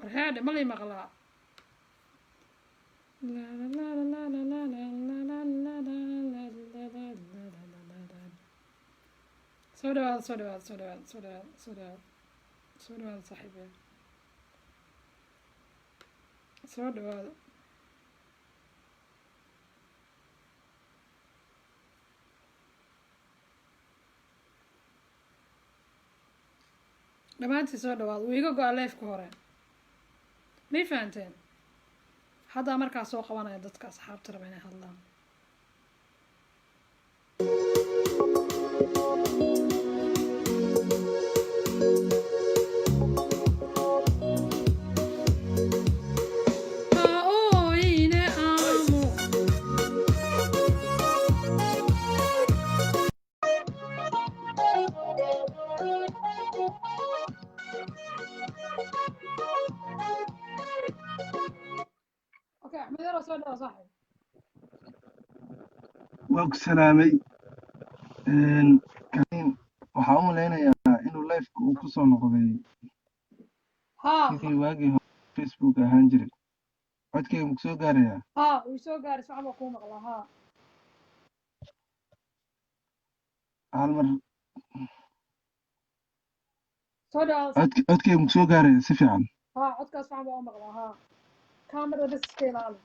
Warheedhe, ma lay maqlaa? La la la la la la la la la la la la la la la. Soo dhawaada, soo dhawaada, soo dhawaada, soo dhawaada, soo dhawaada, soo dhawaada, saaxiibayaal, soo dhawaada. Dhammaantii soo dhawaada. Wuu iga go-a live-ka hore, may fahanteen? Haddaa markaa soo qabanaya dadka asxaabta raba inay hadlaan. Ha ooyine, aamu. Okay, Axmed Yaro, soo dhawa saaxib. Waa ku salaamay. Karin, waxaa u malaynayaa inuu live-ka uu ku soo noqday sidii waagii hore Facebook ahaan jiray. Codkayga maku soo gaarayaa? Haa, wuu soo gaaray, si fiican baa kuu maqlaa, haa. Hal mar. Soo dhawaada saaxib. Codkayga maku soo gaaraya si fiican? Haa, codkaas fiican baa u maqlaa, haa. Kamarada bas iska ilaali.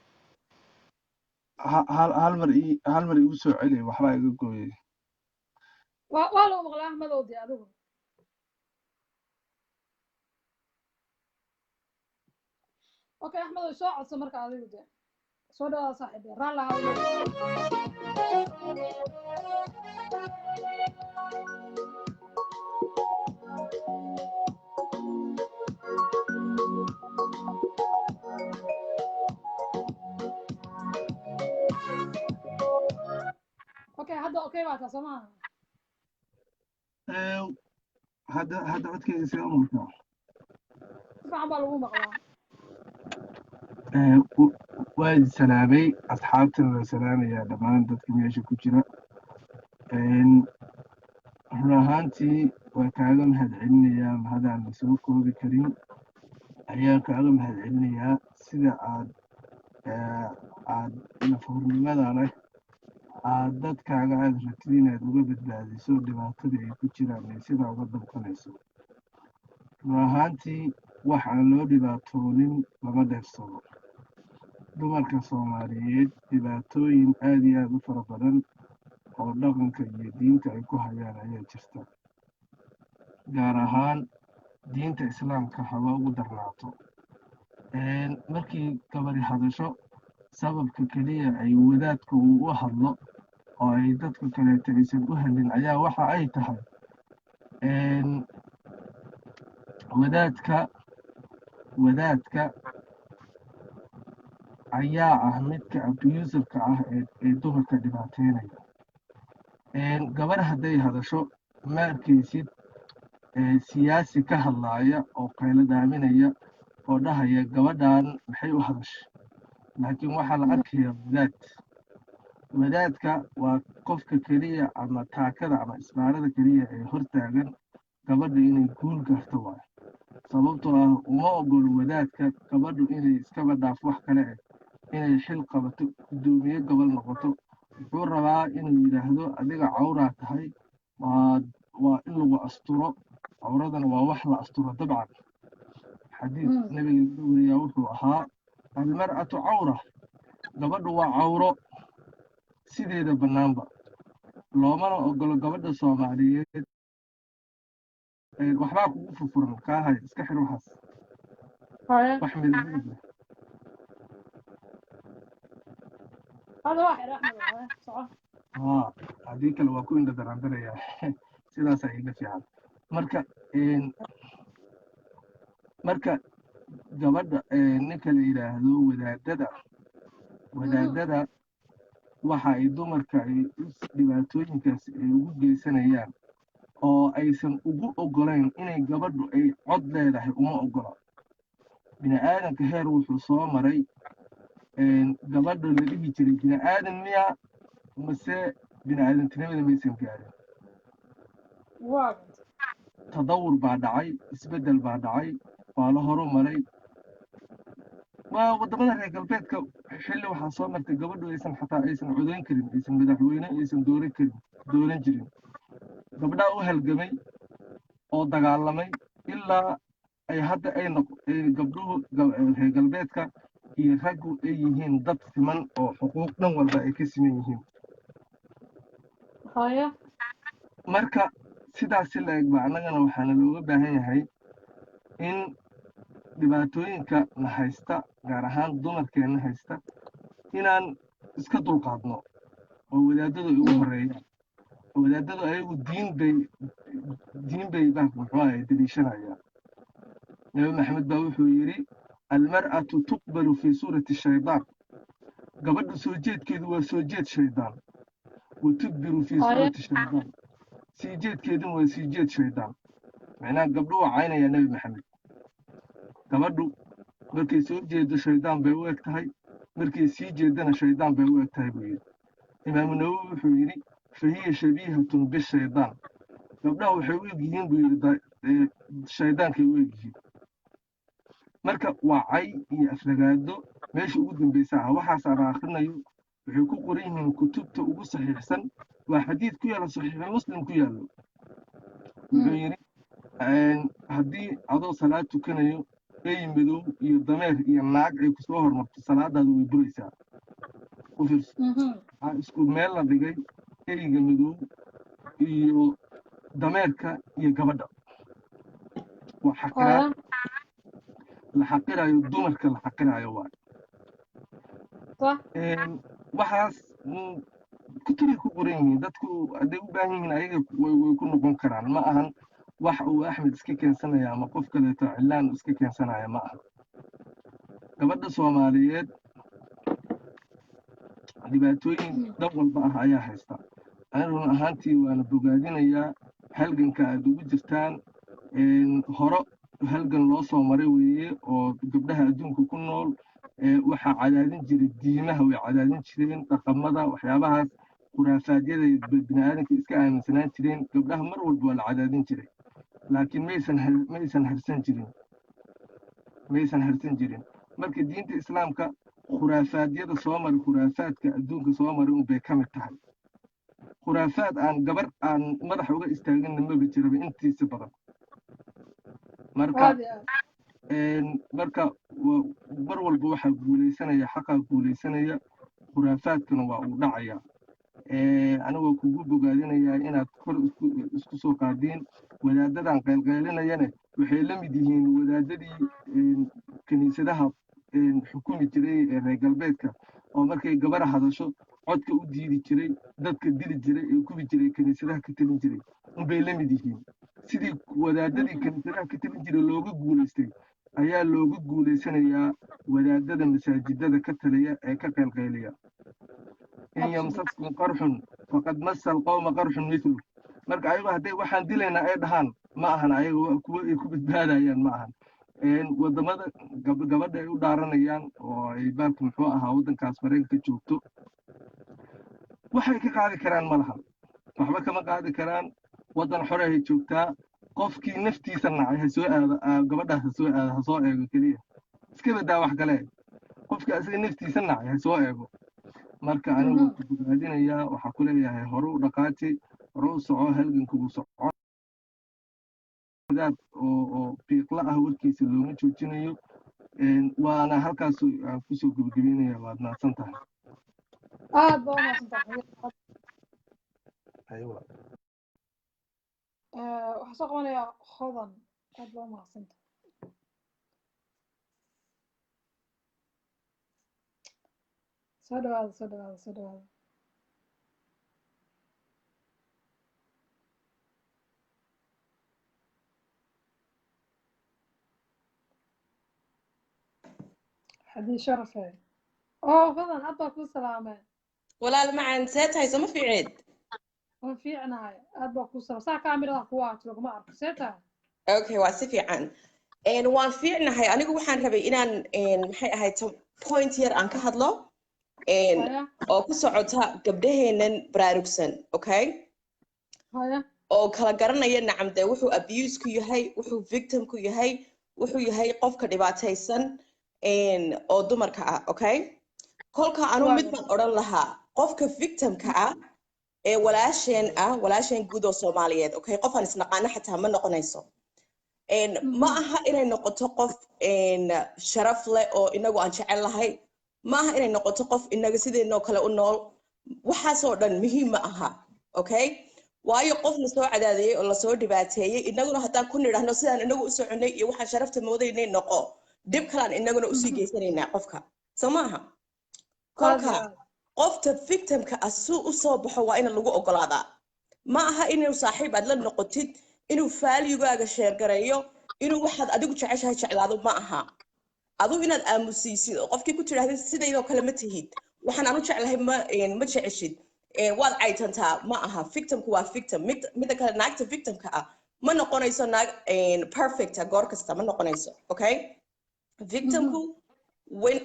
Hal mar igu soo celi, waxbaa iga gooyay. Waa loo maqlaa, Axmedow, dee adigu. Okay, Axmedow, soo codso marka adigu dee. Soo dhawaada saaxiib, raalli ahaado. Okay, hadda okay baa taa, soo maaha? Hadda codkayga see u maqlaa? Si fiican baa lagu maqlaa. Waa idin salaamay, asxaabtana waa salaamayaa, dhammaan dadka meesha ku jira. Run ahaantii waa kaaga mahadcelinayaa, mahadaan la soo koobi karin ayaan kaaga mahadcelinayaa sida aad nafhurnimada leh aad dadkaaga aad rabtid inaad uga badbaadiso dhibaatada ay ku jiraan iyo sidaa uga damqanayso. Run ahaantii wax aan loo dhibaatoonin lama dheefsado. Dumarka Soomaaliyeed dhibaatooyin aad iyo aad u fara badan oo dhaqanka iyo diinta ay ku hayaan ayaa jirta, gaar ahaan diinta Islaamka haba ugu darnaato. Markii gabari hadasho, sababka keliya ay wadaadku uu u hadlo oo ay dadka kaleeto aysan u hadlin ayaa waxa ay tahay wadaadka ayaa ah midka abuserka ah ee dumarka dhibaateynaya. Gabar hadday hadasho, ma arkaysid siyaasi ka hadlaaya oo qaylo dhaaminaya oo dhahaya gabadhan maxay u hadashay, laakiin waxaa la arkayaa wadaad. Wadaadka waa qofka keliya ama taakada ama isbaarada keliya ee hortaagan gabadha inay guul gaarto waayo, sababtoo ah uma ogolo wadaadka gabadhu inay iskaba dhaaf wax kale inay xil qabato, guddoomiye gobol noqoto. Wuxuu rabaa inuu yidhaahdo adiga cawraa tahay, waa in lagu asturo, cawradana waa wax la asturo. Dabcan xadiis nabiga laga wariyaa wuxuu ahaa almar'atu cawra, gabadhu waa cawro sideeda bannaanba, loomana ogolo gabadha Soomaaliyeed. Waxbaa kugu furfuran, kaa hay, iska xir waxaas. Haya. Wax midab leh. Hada waa xir, Axmed, haya, soco. Haa, haddii kale waa ku indha daraandaraya, sidaasaa iiga fiican. Marka gabadha, ninka la yidhaahdo wadaadada, wadaadada waxa ay dumarka ay dhibaatooyinkaas ay ugu geysanayaan oo aysan ugu ogolayn inay gabadhu ay cod leedahay, uma ogola. Bini aadanka heer wuxuu soo maray gabadha la dhihi jiray bini aadan miya mase bini aadantinimada maysan gaarin. Waa tadawur baa dhacay, isbeddel baa dhacay, waa la horu maray. Waa waddamada reer galbeedka. Xilli waxaa soo martay gabadhu aysan xataa aysan codayn karin, aysan madaxweyne aysan dooran karin, dooran jirin. Gabdhaha u halgamay oo dagaalamay ilaa ay hadda ay noq gabdhuhu reer galbeedka iyo raggu ay yihiin dad siman oo xuquuq dhan walba ay ka siman yihiin. Haya. Marka sidaas si la eg ba annagana waxaana looga baahan yahay in dhibaatooyinka na haysta, gaar ahaan dumarkeenna haysta, inaan iska dulqaadno oo wadaadadu ay ugu horeeyaan, oo wadaadadu ayagu diin bay baa muxuu ahay daliishanayaan. Nabi Maxamed baa wuxuu yidhi: "Almar'atu tuqbalu fi suurati shaydaan." Gabadhu soo jeedkeedu waa soo jeed shaydaan. Wa tudbiru fi suurati shaydaan, sii jeedkeeduna waa sii jeed shaydaan. Macnaha gabdhu waa caynaya Nebi Maxamed. Gabadhu markay soo jeedo shaydaan bay u eg tahay, markay sii jeedana shaydaan bay u eg tahay, buu yidhi. Imaamu Nawowi wuxuu yidhi: "Fahiya shabiihatun bishaydaan." Gabdhaha waxay u eg yihiin, buu yidhi, shaydaankay u eg yihiin. Marka waa cay iyo aflagaado meesha ugu dambaysa ah. Waxaas aan akhrinayo waxay ku qoran yihiin kutubta ugu saxiixsan. Waa xadiid ku yaalla Saxiixu Muslim ku yaallo. Wuxuu yidhi: haddii adoo salaad tukanayo ey madow iyo dameer iyo naag ay kusoo hormarto, salaadaadu way buraysaa. U fiirso, waxaa isku meel la dhigay eyga madow iyo dameerka iyo gabadha. Waa xaqiraad la xaqirayo dumarka, la xaqirayo waay. Waxaas kutubay ku qoran yihiin. Dadku hadday u baahan yihiin ayaga way ku noqon karaan. Ma ahan wax uu Axmed iska keensanaya ama qof kaleeto cilaan iska keensanaya, ma aha. Gabadha Soomaaliyeed dhibaatooyin dhan walba ah ayaa haysta. Ani run ahaantii waana bogaadinayaa halganka aad ugu jirtaan. Hore halgan loo soo maray weeye oo gabdhaha adduunka ku nool waxaa cadaadin jiray diimaha, way cadaadin jireen dhaqamada, waxyaabahaas khuraafaadyada bini'aadanka iska aaminsanaan jireen. Gabdhaha mar walba waa la cadaadin jiray, laakiin maysan harsan jirin, maysan harsan jirin. Marka diinta Islaamka khuraafaadyada soo maray, khuraafaadka adduunka soo maray unbay ka mid tahay. Khuraafaad aan gabar aan madaxa uga istaaginna maba jiraba intiisa badan. Marka marka mar walba waxaa guulaysanaya xaqaa guulaysanaya, khuraafaadkana waa uu dhacaya. Anigoo kugu bogaadinayaa inaad kor isku soo qaadiin. Wadaadadan qaylqaylinayane waxay la mid yihiin wadaadadii kiniisadaha xukumi jiray ee reer galbeedka, oo markay gabar hadasho codka u diidi jiray, dadka dili jiray ee kubi jiray, kiniisadaha ka telin jiray unbay la mid yihiin. Sidii wadaadadii kiniisadaha ka telin jiray looga guulaystay ayaa looga guulaysanayaa wadaadada masaajidada ka taliya ee ka qaylqayliya. "In yamsaskum qarxun faqad massa alqawma qarxun mithlu." Marka ayagu hadday waxaan dilaynaa ay dhahaan, ma ahan ayaga kuwa ay ku badbaadayaan, ma ahan. Wadamada gabadha ay u dhaaranayaan oo ay baalka muxuu ahaa waddankaas Maraykanka joogto, waxay ka qaadi karaan ma lahan, waxba kama qaadi karaan. Waddan xore ay joogtaa. Qofkii naftiisa nacay ha soo aado gabadhaas, ha soo aado, ha soo eego keliya, iska badaa wax kale. Qofkii asaga naftiisa nacay ha soo eego. Marka anigu ku bogaadinayaa, waxaa ku leeyahay hore u dhaqaaji, hore u soco, halgankugu soco. Wadaad oo fiiqla ah warkiisa looma joojinayo. Waana halkaas aan kusoo gebagabeynaya. Waad mahadsan tahay. Aad baa u mahadsantahay. Aywa. Waxaa soo qabanayaa Hodan. Aad baa u mahadsantahay. Soo dhawaada, soo dhawaada, soo dhawaada. Xadii sharafe oo Hodan, aad baa kuu salaamay. Walaal macaan, see tahay? Soo ma fiicneed? Waan fiicnahay, aad baa kuu salaam. Saa kaamirada kuwa arko, laguma arko. See tahay? Okay, waa si fiican. Waan fiicnahay. Anigu waxaan rabay inaan maxay ahayd point yar aan ka hadlo oo ku socota gabdhaheennan baraarugsan, okay, oo kala garanaya nacam dee wuxuu abuse ku yahay, wuxuu victim ku yahay, wuxuu yahay qofka dhibaataysan. Oo dumarka ah, okay, kolka anu mid baan odhan lahaa: qofka victimka ah ee walaasheen ah, walaasheen guud oo Soomaaliyeed, okay, qof aan isnaqaano xataa ma noqonayso, ma aha inay noqoto qof sharaf leh oo inagu aan jecel lahay, ma aha inay noqoto qof inaga sideenoo kale u nool. Waxaasoo dhan muhiim ma aha, okay, waayo qof lasoo cadaadiyey oo lasoo dhibaateeyey, inaguna haddaan ku nidhaahno sidaan inagu u soconay iyo waxaan sharafta moodaynay noqo, dhib kalaan inaguna usii geysanaynaa qofka, soo ma aha? Kolka qofta victimka ah suu usoo baxo waa in lagu ogolaadaa. Ma aha inuu saaxiib aad la noqotid, inuu valuegaaga share gareeyo, inuu waxaad adigu jeceshahay jeclaado ma aha. Adigu inaad aamusiisid oo qofkii ku tidhahdid sidaydoo kale ma tihid, waxaan anu jeclahay ma jeceshid, waad caytantaa, ma aha. Victimku waa victim. Midda kale, naagta victimka ah ma noqonayso naag perfect ah goor kasta, ma noqonayso, okay. Victimku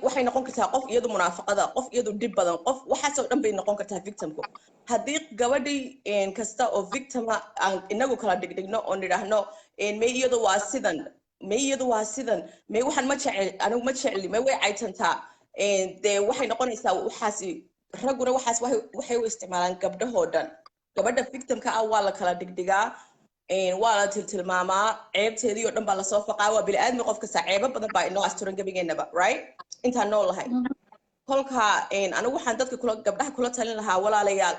waxay noqon kartaa qof iyadu munaafaqada, qof iyadu dhib badan, qof waxaasoo dhan bay noqon kartaa victimku. Haddii gabadhii kasta oo victima aan inagu kala dhigdhigno oo nidhaahno may iyadu waa sidan, may iyadu waa sidan, may waxaan ma jecel, anigu ma jecli, may way caytantaa, dee waxay noqonaysaa waxaasi. Ragguna waxaas waxay u isticmaalaan gabdhahoo dhan. Gabadha victimka ah waa la kala dhigdhigaa, waa la tiltilmaamaa, ceebteedii oo dhan baa lasoo faqaa. Waa bini-aadmi qof kasta, ceebo badan baa inoo asturan gebigeenaba, right, intaan nool lahay. Kolka anigu waxaan dadka kula, gabdhaha kula talin lahaa, walaalayaal,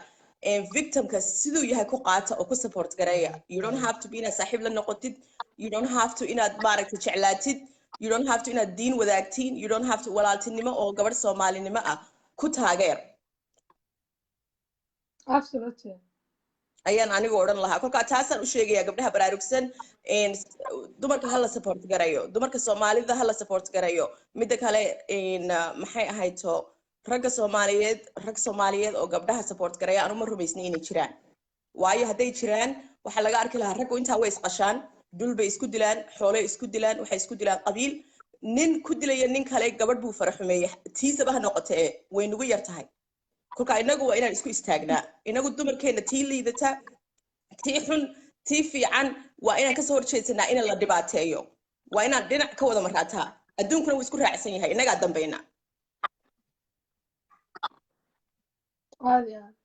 victimka siduu yahay ku qaata oo ku support gareeya. You don't have to be inaad saaxiib la noqotid, you don't have to inaad maaragtay jeclaatid, you don't have to inaad diin wadaagtiin, you don't have to. Walaaltinimo oo gabadh Soomaalinimo ah ku taageer. Absolutely. Ayaan anigu odhan lahaa. Kolkaa taasaan u sheegaya gabdhaha baraarugsan: dumarka hala support garayo, dumarka Soomaalida hala support garayo. Midda kale, maxay ahayto, ragga Soomaaliyeed, rag Soomaaliyeed oo gabdhaha support garaya anu ma rumaysnay inay jiraan, waayo hadday jiraan waxaa laga arki lahaa. Raggu intaa way isqashaan, dhul bay isku dilaan, xoolay isku dilaan, waxay isku dilaan qabiil. Nin ku dilaya nin kale gabadh buu fara xumeeyey, tiisaba ha noqotee, way nagu yar tahay. Kolka inagu waa inaan isku istaagnaa, inagu dumarkeena tii liidata, tii xun, tii fiican, waa inaan kasoo horjeedsanaa in la dhibaateeyo. Waa inaan dhinac ka wada maraataa. Adduunkuna wuu isku raacsan yahay, innagaa dambayna. Aad iyo aad.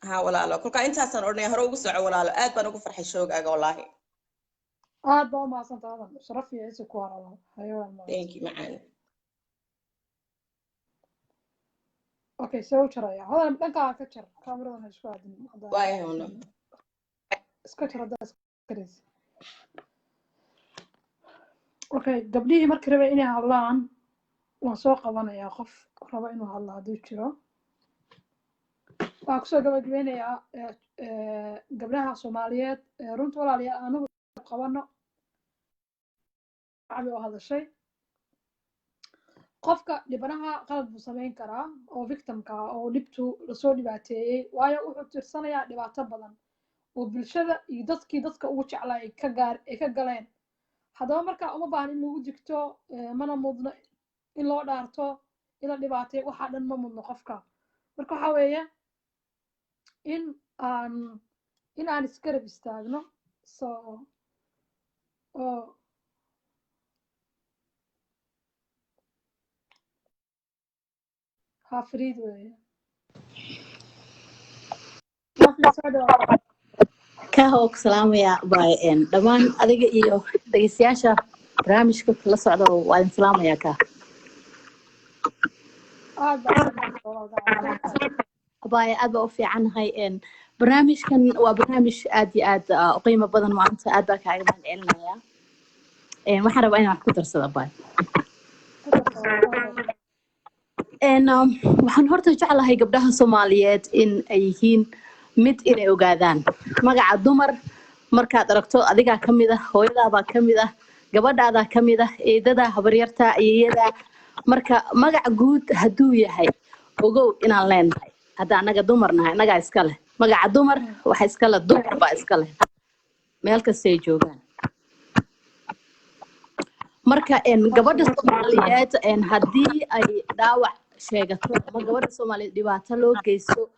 Ha walaalo, kolka intaasaan odhanaya. Hore ugu soco walaalo, aad baan ugu farxay shoogaaga wallaahi. Aad baa u mahadsantahay adan, sharaf iyo ciise ku hara hayawaan. Thank you macaan. Okay, see u jaraya hodan? Dhankaa ka jar, kaamiradan ha isku aadin Waaya hono. Iska jar haddaa iska. Okay, gabdhihii markii rabay inay hadlaan waan soo qabanayaa. Qof raba inuu hadlo hadduu jiro, waxaan kusoo gabagabeynayaa gabdhaha Soomaaliyeed. Runta walaalayaal, anagu qabano shacbi oo hadashay. Qofka dhibanaha qalad buu samayn karaa oo victimka ah oo dhibtu lasoo dhibaateeyey, waayo wuxuu tirsanayaa dhibaato badan oo bulshada iyo dadkii dadka ugu jeclaa ay ka gaar ay ka galeen. Haddaba marka uma baahan in lagu digto, mana mudno in loo dhaarto in la dhibaateeyo. Waxaa dhan ma mudno qofka. Marka waxaa weeye in aan isgarab istaagno. So oo ha Fariid weeye. Haafid, soo dhawaad. Ka oo ku salaamaya bay dhammaan adiga iyo dhegeystayaasha barnaamijka la socda, waa idin salaamaya ka. Aad baa u Bay, aad baa u fiicanahay. Barnaamijkan waa barnaamij aad iyo aad u qiimo badan maanta, aad baa kaaga mahad celinaya. Waxaan rabaa inaan wax ku darsado, bay. Ku darsado. Waxaan horta jeclahay gabdhaha Soomaaliyeed in ay yihiin mid inay ogaadaan magaca dumar. Markaad aragto adigaa ka mid ah, hooyadaabaa ka mid ah, gabadhaadaa ka mid ah, eedadaa, habaryartaa, ayeeyadaa. Marka magac guud hadduu yahay, ogow inaan leenahay. Hadda annaga dumar nahay, annagaa iska leh magaca dumar. Waxa iska leh dumar baa iska leh meel kastay joogaan. Marka gabadha Soomaaliyeed haddii ay dhaawac sheegato ama gabadha Soomaaliyeed dhibaato loo geysto,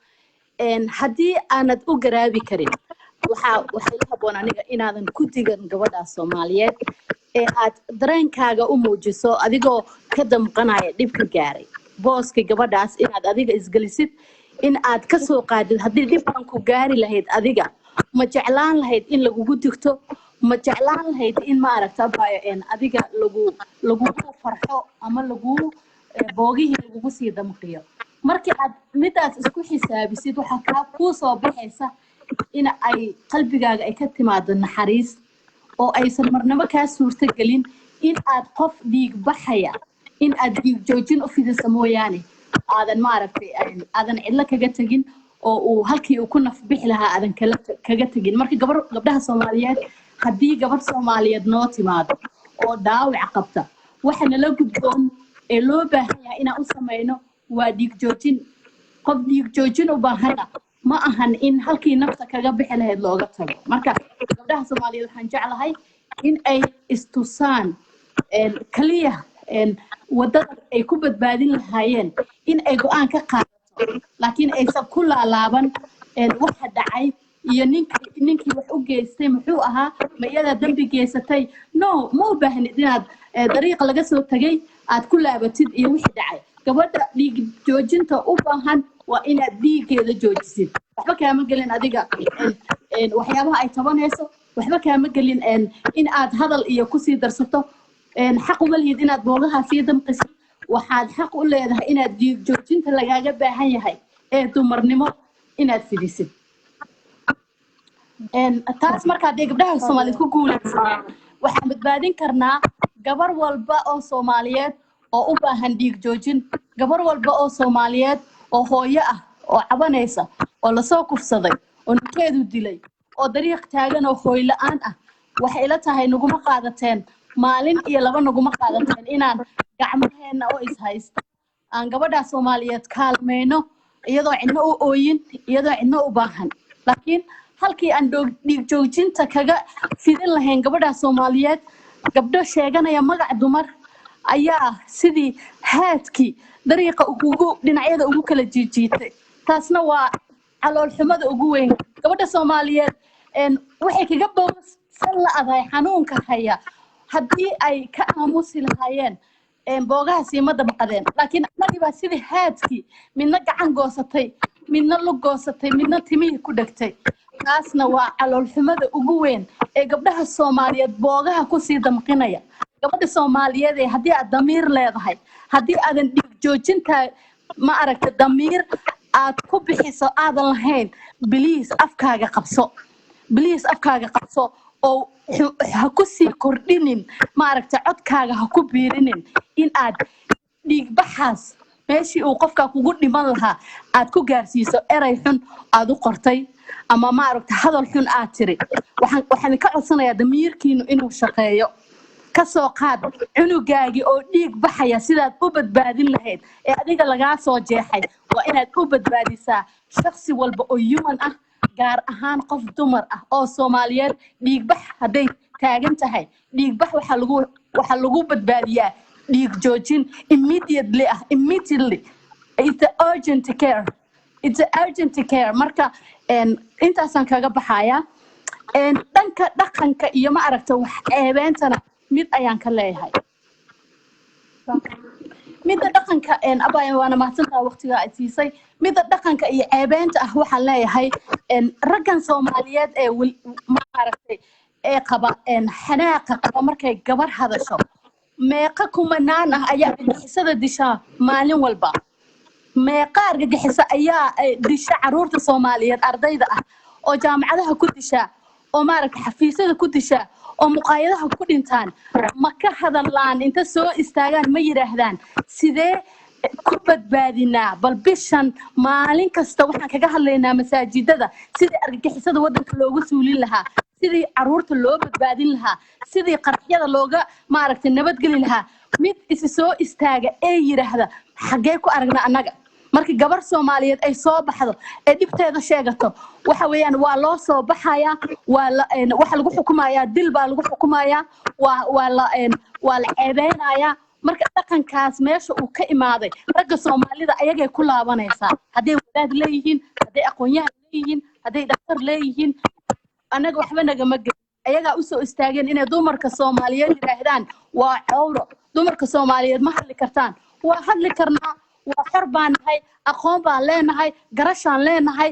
haddii aanad u garaabi karin, waxaa waxay la habboon aniga inaadan ku digan gabadha Soomaaliyeed. Ee aad dareenkaaga u muujiso adigoo ka damqanaya dhibka gaaray, booska gabadhaas inaad adiga isgelisid, in aad ka soo qaadid haddii dhibkan ku gaari lahayd adiga, ma jeclaan lahayd in lagugu digto? Ma jeclaan lahayd in, maaragta abayo, adiga lagugu farxo ama lagu boogihii lagugu sii damqiyo? Markii aad midaas isku xisaabisid, waxaa kaa kuu soo baxaysa in ay qalbigaaga ay ka timaado naxariis oo aysan marnabo kaa suurto gelin in aad qof dhiig baxaya in aad dhiig joojin u fidiso mooyaane, aadan, maaragtay, aadan cidlo kaga tegin oo uu halkii uu ku naf bixi lahaa aadan kala kaga tegin. Marka gabdhaha Soomaaliyeed, haddii gabar Soomaaliyeed noo timaado oo dhaawac qabta, waxa nala gudboon ee loo baahan yahay inaan u samayno waa dhiig joojin. Qof dhiig joojin u baahana ma ahan in halkii nafta kaga bixi lahayd looga tago. Marka gabdhaha Soomaaliyeed waxaan jeclahay in ay istusaan kaliya wadada ay ku badbaadin lahaayeen in ay go-aan ka qaadato, laakiin aysan ku laalaaban waxa dhacay iyo ninkii wax u geystay muxuu ahaa, ma iyadaa dembi geysatay. No, ma u baahnid inaad dariiqa laga soo tegay aad ku laabatid iyo wixii dhacay. Gabadha dhiig joojinta u baahan waa inaad dhiiggeeda joojisid. Waxba kaama gelin adiga waxyaabaha ay tabanayso, waxba kaama gelin in aad hadal iyo kusii darsato. Xaq uma lihid inaad boogaha sii damqisid. Waxaad xaq u leedahay inaad dhiig joojinta lagaaga baahan yahay ee dumarnimo inaad fidisid. Taas marka haddii gabdhaha Soomaaliyeed ku guuleysadaan, waxaan badbaadin karnaa gabar walba oo Soomaaliyeed oo u baahan dhiig joojin, gabar walba oo Soomaaliyeed oo hooyo ah oo cabanaysa, oo lasoo kufsaday, oo ninkeedu dilay, oo dariiq taagan oo hooy la-aan ah. Waxay ila tahay naguma qaadateen maalin iyo laba, naguma qaadateen inaan gacmaheena oo ishaysta aan gabadhaa Soomaaliyeed kaalmayno, iyadoo cidna u ooyin, iyadoo cidna u baahan. Laakiin halkii aan dhiig joojinta kaga fidin lahayn gabadhaa Soomaaliyeed, gabdho sheeganaya magac dumar ayaa sidii haadkii dariiqa ugu dhinacyada ugu kala jiijiitay. Taasna waa calool xumada ugu weyn. Gabadha Soomaaliyeed waxay kaga bogsan la'dahay xanuunka haya. Haddii ay ka aamusi lahaayeen, boogaha siima damqadeen. Laakiin annagii baa sidii haadkii midna gacan goosatay, midna lug goosatay, midna timihii ku dhegtay. Taasna waa calool xumada ugu weyn ee gabdhaha Soomaaliyeed boogaha kusii damqinaya. Gabadha Soomaaliyeed ee haddii aad damiir leedahay, haddii aadan dhiig joojinta, ma aragta, damiir aad ku bixiso aadan lahayn, please afkaaga qabso, please afkaaga qabso oo ha ku sii kordhinin, maaragta, codkaaga ha ku biirinin in aad dhiigbaxaas meeshii uu qofka kugu dhiman lahaa aad ku gaarsiiso erey xun aad u qortay ama, maaragta, hadal xun aad tiri. Waxaan ka codsanayaa damiirkiinu inuu shaqeeyo. Kasoo qaad cunugaagii oo dhiig baxaya, sidaad u badbaadin lahayd ee adiga lagaa soo jeexay waa inaad u badbaadisaa shaksi walba oo human ah, gaar ahaan qof dumar ah oo Soomaaliyeed. Dhiigbax hadday taagan tahay, dhiigbax waxaa lagu badbaadiyaa dhiig joojin immediately ah, immediately. It's a urgent care, it's a urgent care. Marka intaasaan kaga baxayaa. Dhanka dhaqanka iyo, ma aragta, wax ceebeentana mid ayaan ka leeyahay. Midda dhaqanka, abaya, waana mahadsantaha waqtiga aad siisay. Midda dhaqanka iyo ceebeenta ah waxaan leeyahay raggan Soomaaliyeed ee maaragtay ee qaba xanaaqa qaba markay gabar hadasho. Meeqa kumanaan ah ayaa argagixisada dishaa maalin walba? Meeqa argagixiso ayaa disha caruurta Soomaaliyeed, ardayda ah, oo jaamacadaha ku dishaa, oo, maaragta, xafiisyada ku dishaa, oo muqaayadaha ku dhintaan? Ma ka hadallaan? Inta soo istaagaan ma yidhaahdaan, "Sidee ku badbaadinaa?" Bal bishan maalin kasta waxaan kaga hadlaynaa masaajidada sidii argagixisada waddanka loogu suulin lahaa, sidii caruurta loo badbaadin lahaa, sidii qaraxyada looga, maaragtay, nabadgeli lahaa. Mid isi soo istaaga ee yidhaahda xaggee ku aragna annaga? Marka gabar Soomaaliyeed ay soo baxdo ee dhibteeda sheegato, waxa weeyaan waa loo soo baxayaa, waa la waxa lagu xukumayaa, dil baa lagu xukumayaa, waa la ceebeynayaa. Marka dhaqankaas meesha uu ka imaaday ragga Soomaalida ayagay ku laabanaysaa. Hadday wadaad leeyihiin, hadday aqoon-yahan leeyihiin, hadday dhakhtar leeyihiin, annaga waxba nagama gelin. Ayagaa usoo istaageen inay dumarka Soomaaliyeed yidhaahdaan waa cawro, dumarka Soomaaliyeed ma hadli kartaan. Waa hadli karnaa, waa xor baan nahay, aqoon baan leenahay, garashaan leenahay,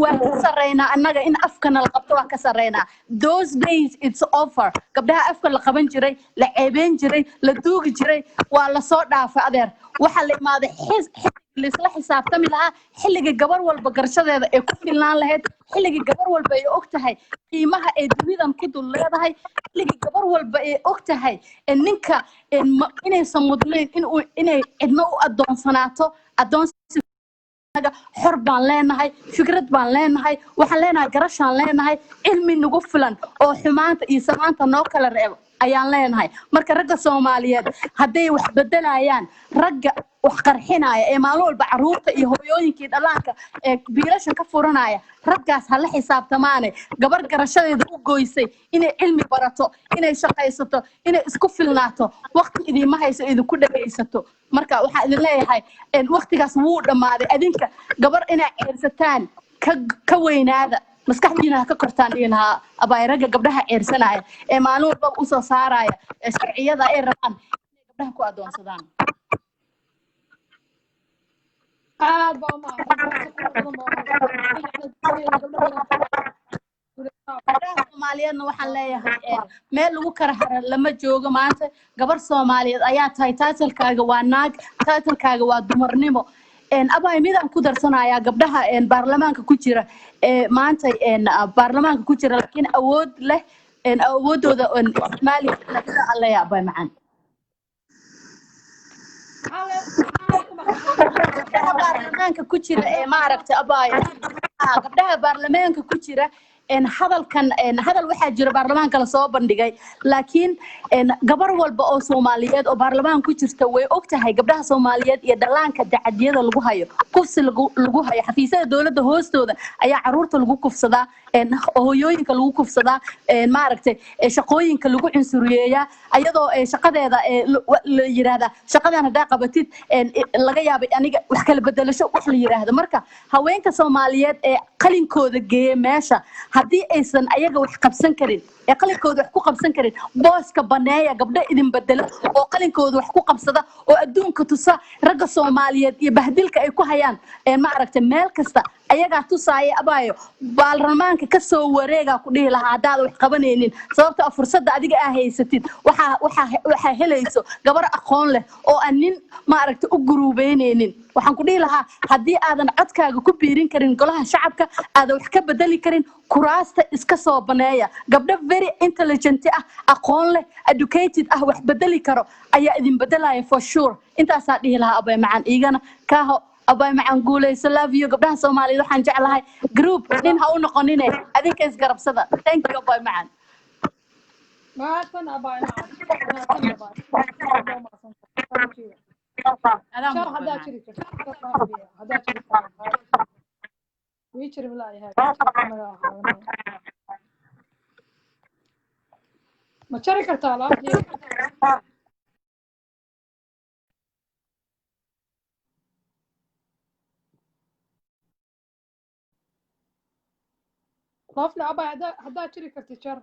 waa ka sarreynaa annaga in afkana la qabto, waa ka sarreynaa. Those days, it's over. Gabdhaha afka la qaban jiray, la ceebeyn jiray, la duugi jiray, waa lasoo dhaafay, adeer. Waxaa la imaaday xilligii laisla xisaabtami lahaa, xilligii gabar walba garashadeeda ay ku filnaan lahayd, xilligii gabar walba ay og tahay qiimaha ay dunidan ku dul leedahay, xilligii gabar walba ay og tahay ninka inaysan mudnayn inuu inay cidno u adoonsanaato adoonsi. Xor baan leenahay, fikrad baan leenahay, waxaan leenahay garashaan leenahay, cilmi nagu filan oo xumaanta iyo samaanta noo kala reebo ayaan leenahay. Marka ragga Soomaaliyeed hadday wax bedelayaan, ragga wax qarxinaya ee maalin walba caruurta iyo hooyooyinkii dhallaanka ee biilasha ka furanaya, raggaas ha la xisaabtamaane. Gabar garashadeeda u goysay inay cilmi barato, inay shaqaysato, inay isku filnaato, waqti idiima hayso idinku dhagaysato. Marka waxaan idin leeyahay, waqtigaas wuu dhammaaday. Adinka gabar inaa ceersataan ka weynaada, maskaxdiina ha ka kortaan dhihi lahaa, abaay, ragga gabdhaha ceersanaya ee maalin walbaba usoo saaraya ee sharciyada ay rabaan inay gabdhaha ku adoonsadaan. Aad baa u mahadsan, badan baa. Gabdhaha Soomaaliyeedna waxaan leeyahay, meel lagu kala hara lama joogo maanta. Gabar Soomaaliyeed ayaa tahay, title-kaaga waa naag, title-kaaga waa dumarnimo. Abaay, midaan ku darsanayaa gabdhaha baarlamaanka ku jira ee maanta baarlamaanka ku jira, laakiin awood leh, awooddooda isticmaali karina, aan leeyahay, abaay macaan, gabdhaha baarlamaanka ku jira ee maaragtay, abaay, gabdhaha baarlamaanka ku jira, hadalkan hadal waxaa jira baarlamaanka lasoo bandhigay, laakiin gabar walba oo Soomaaliyeed oo baarlamaanka ku jirta way og tahay gabdhaha Soomaaliyeed iyo dhallaanka dacadiyada lagu hayo, kufsi lagu hayo. Xafiisyada dowladda hoostooda ayaa caruurta lagu kufsadaa, hooyooyinka lagu kufsadaa, maaragtay, shaqooyinka lagu cunsuriyeeyaa, ayadoo shaqadeeda la yiraahdaa shaqadan haddaa qabatid laga yaabay aniga wax kala bedelasho wax la yiraahdo. Marka haweenka Soomaaliyeed ee qalinkooda geeye meesha, haddii aysan ayaga wax qabsan karin ee qalinkooda wax ku qabsan karin, booska baneeya, gabdho idin bedela oo qalinkooda wax ku qabsada oo adduunka tusa ragga Soomaaliyeed iyo bahdilka ay ku hayaan, maaragtay, meel kasta ayagaa tusaaya. Abaayo, baarlamaanka kasoo wareegaa ku dhihi lahaa haddaada wax qabanaynin, sababto ah fursadda adiga aa haysatid waxaa helayso gabar aqoon leh oo aan nin maaragtay u guruubeynaynin. Waxaan ku dhihi lahaa, haddii aadan codkaaga ku biirin karin golaha shacabka, aadan wax ka bedeli karin, kuraasta iska soo baneeya. Gabdho very intelligent ah, aqoon leh, educated ah, wax bedeli karo ayaa idin bedelaya for sure. Intaasaa dhihi lahaa, abay macaan, iigana kaaho. Abay macaan, guuleyso, love you. Gabdhaha Soomaaliyeed waxaan jeclahay group nin ha u noqonine, adinka isgarabsada. Thank you, abay macaan. Mahadsan, abay macaan, mahadsan, abay. Aad baa umahadsan. Thank you. Adaa shar mudan, haddaa macaan. Jiri karto, haddaa jiri karto wii jiri malaayahay naga ahaadana. Ma jari kartaa laabtii? Lofle, abay, haddaa jiri karti jar.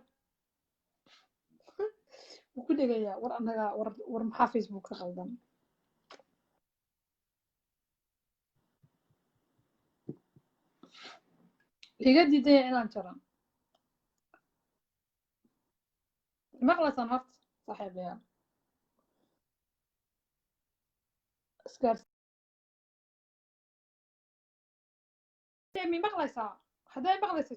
Wuu ku dhegayaa. War annaga, war maxaa Facebook ka qaldan? Iga diidaya inaan jaran. Maqlaysaan horta, saaxiibayaal? Isgaarsiin mi maqlaysaa? Hadday maqlaysa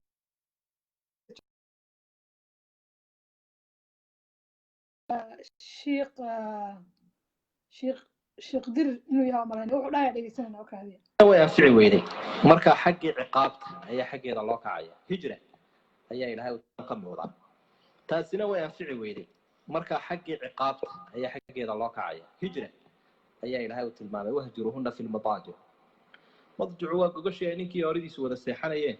Shiikh Dirir inuu yahay malayn wuxuu dhahaya, dhegeysanayna okaadiya. Way anfici weyday. Marka xaggii ciqaabta ayaa xaggeeda loo kacaya, hijra ayaa Ilaahay ka muuqda. Taasina way anfici weyday. Marka xaggii ciqaabta ayaa xaggeeda loo kacaya, hijra ayaa Ilaahay u tilmaamay: wahjuruhunna fi lmadaajic. Madjicu waa gogashii ay ninkii horidiisu wada seexanayeen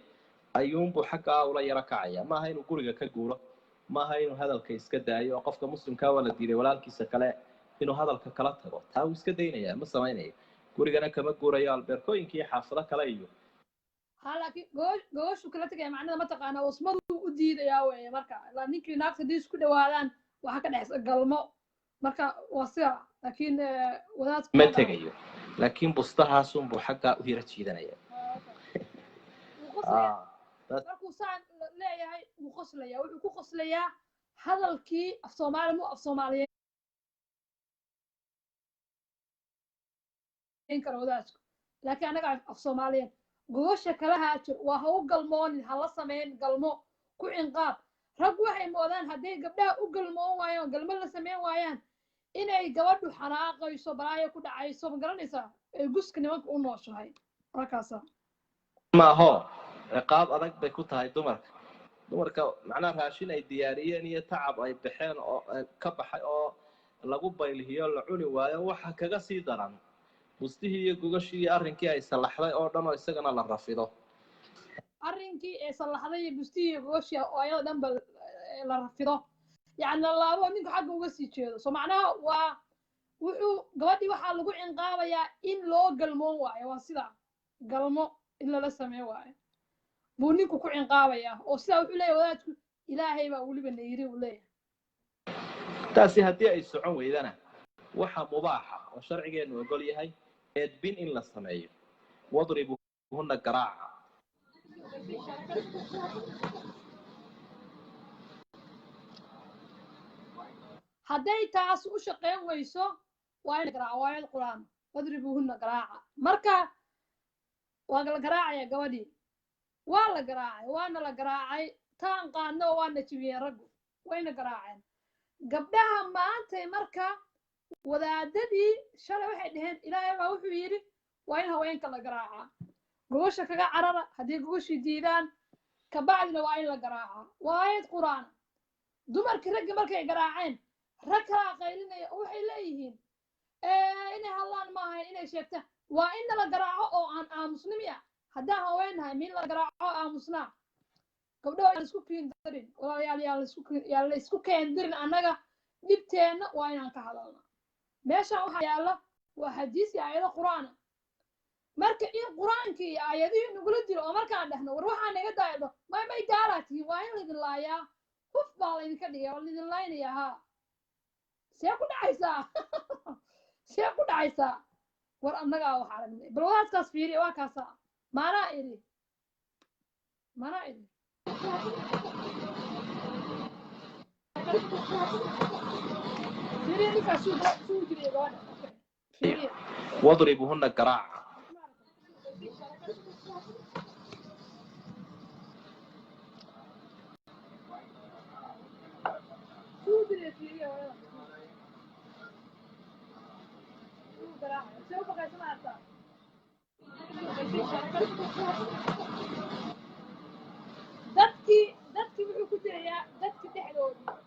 ayuunbuu xaggaa ula yaro kacaya. Maaha inuu guriga ka guuro, maaha inuu hadalka iska daayo, oo qofka muslimkaa waa la diiday walaalkiisa kale inuu hadalka kala tago. Taa wuu iska daynayaa, ma samaynayo, gurigana kama guurayo, albeerkooyinka iyo xaafado kale iyo Ha, laakiin gogoshu kala tegaya macnada mataqaanaa wasmadu u diidayaa weeye. Marka ilaa ninkii naagta haddii isku dhawaadaan, waxaa ka dhexaysa galmo. Marka waa sida, laakiin wadaadku ma ma dhaho. Tegayo, laakiin bustahaasunbuu xaggaa u yara jiidanaya. Wuu qoslaya. Ah, Markuu saan leeyahay wuu qoslayaa. Wuxuu ku qoslayaa hadalkii af Soomaali mu af Soomaaliyeyn karo wadaadku, laakiin annaga af Soomaaliyeed gogosha kala haajir waa ha u galmoonin, ha la sameyn galmo, ku cinqaab. Rag waxay moodaan hadday gabdhaha u galmoon waayaan oo galmo la sameyn waayaan inay gabadhu xanaaqayso, balaayo ku dhacayso. Ma garanaysaa? Ay guska nimanka u nooshahay markaasa. Maaho, ciqaab adag bay ku tahay dumarka. Dumarka macnaha raashin ay diyaariyeen iyo tacab ay baxeen oo ka baxay oo lagu baylhiyo, la cuni waayo, waxa kaga sii daran bustihii iyo gogashii iyo arrinkii ay sallaxday oo dhan oo isagana la rafido. Arrinkii ee sallaxday iyo bustihii iyo gogoshii oo ayada dhan ba la rafido, yacni la laabo, ninku xagga uga sii jeedo. So macnaha waa wuxuu gabadhii waxaa lagu cinqaabayaa in loo galmoon waayo. Waa sidaa, galmo in lala sameyn waayo buu ninku ku cinqaabayaa. Oo sidaa wuxuu leeyahay wadaadku, Ilaahay baa weliba na yiri, uu leeyahay. Taasi haddii ay socon weydana, waxa mubaaxa oo sharcigeenu ogol yahay edbin in la sameeyo, wadribuhunna, garaaca. Hadday taas u shaqeyn weyso, waa in garaaca. Waa aayad Qur-aan, wadribuhunna, garaaca. Marka waa la garaacaya gabadhii, waa la garaacay, waana la garaacay. Taan qaadno waana jibiyeen raggu, wayna garaaceen gabdhaha maantay. Marka wadaadadii shalay waxay dhaheen Ilaahay baa wuxuu yidhi waa in haweenka la garaacaa, gogosha kaga carara haddii gogoshii diidaan, kabacdina waa in la garaacaa, waa aayad Qur-aan. Dumarkii raggii markay garaaceen, rag kalaa qaylinaya oo waxay leeyihiin inay hadlaan ma ahayn, inay sheegtaan waa in nala garaaco oo aan aamusnimi ah. Haddaan haweennahay min la garaaco oo aamusnaa? Gabdhaho yaan isku keendirin, walaalayaal, yaan la isku keendirin. Annaga dhibteenna waa inaan ka hadalna. Meeshaan waxaa yaalla waa xadiis iyo aayado Qur-aana. Marka in Qur-aankii iyo aayadihii nagula dilo oo markaan dhahno war waxaa naga daayado, may gaalaa tihiin, waa in laydin laayaa, huf baa laydinka dhigaya, waa laydin laaynayaa. Haa, see ku dhacaysaa? See ku dhacaysaa? War annagaa wax aragnay. Bal wadaadkaas fiiriya, waa kaasaa. Maanaa idhi, maanaa idhi. Fiiriya ninkaas suu dilaya gabadha. Okay, fiiriya. Wadribuhunna, garaaca. Suu dilaya, fiiriya hooyada suu garaacaya, see u baqaysa, ma aragtaa? Dadkii wuxuu ku dilayaa dadkii dhexdoodii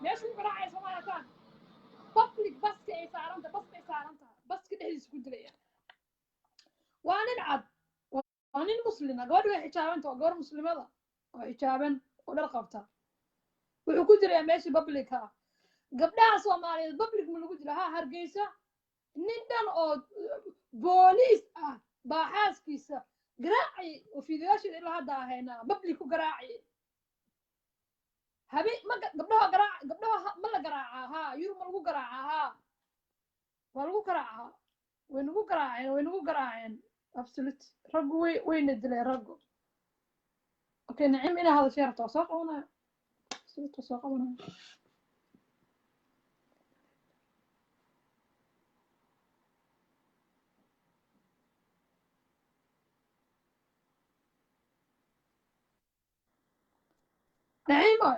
meeshuu ku garaacaya. Soo ma aragtaan? Public baska ay saaran tahay, baska ay saaran tahay, baska dhexdiisa ku dilaya. Waa nin cad, waa nin muslima. Gabadhi way xijaabanta, waa gabar muslimada oo xijaaban oo dhar qabta. Wuxuu ku dilayaa meeshii public ah. Gabdhaha Soomaaliyeed public ma lagu jira? Ha, Hargeysa nin dhan oo booliis ah baa xaaskiisa garaacay oo fiidiyoyaasheeda ilaa hadda ahaynaa, public ku garaacay. Habe ma gabdhaha garaac, gabdhaha ma la garaacaa? Ha, Yurub ma lagu garaacaa? Ha, waa lagu garaacaa. Way nagu garaaceen, way nagu garaaceen. Absolute, raggu way wayna dileen raggu. Okay, Nacim inaa hadashay rabta, waa soo qabanaya. Absolute, waa soo qabanaya. Nacimo.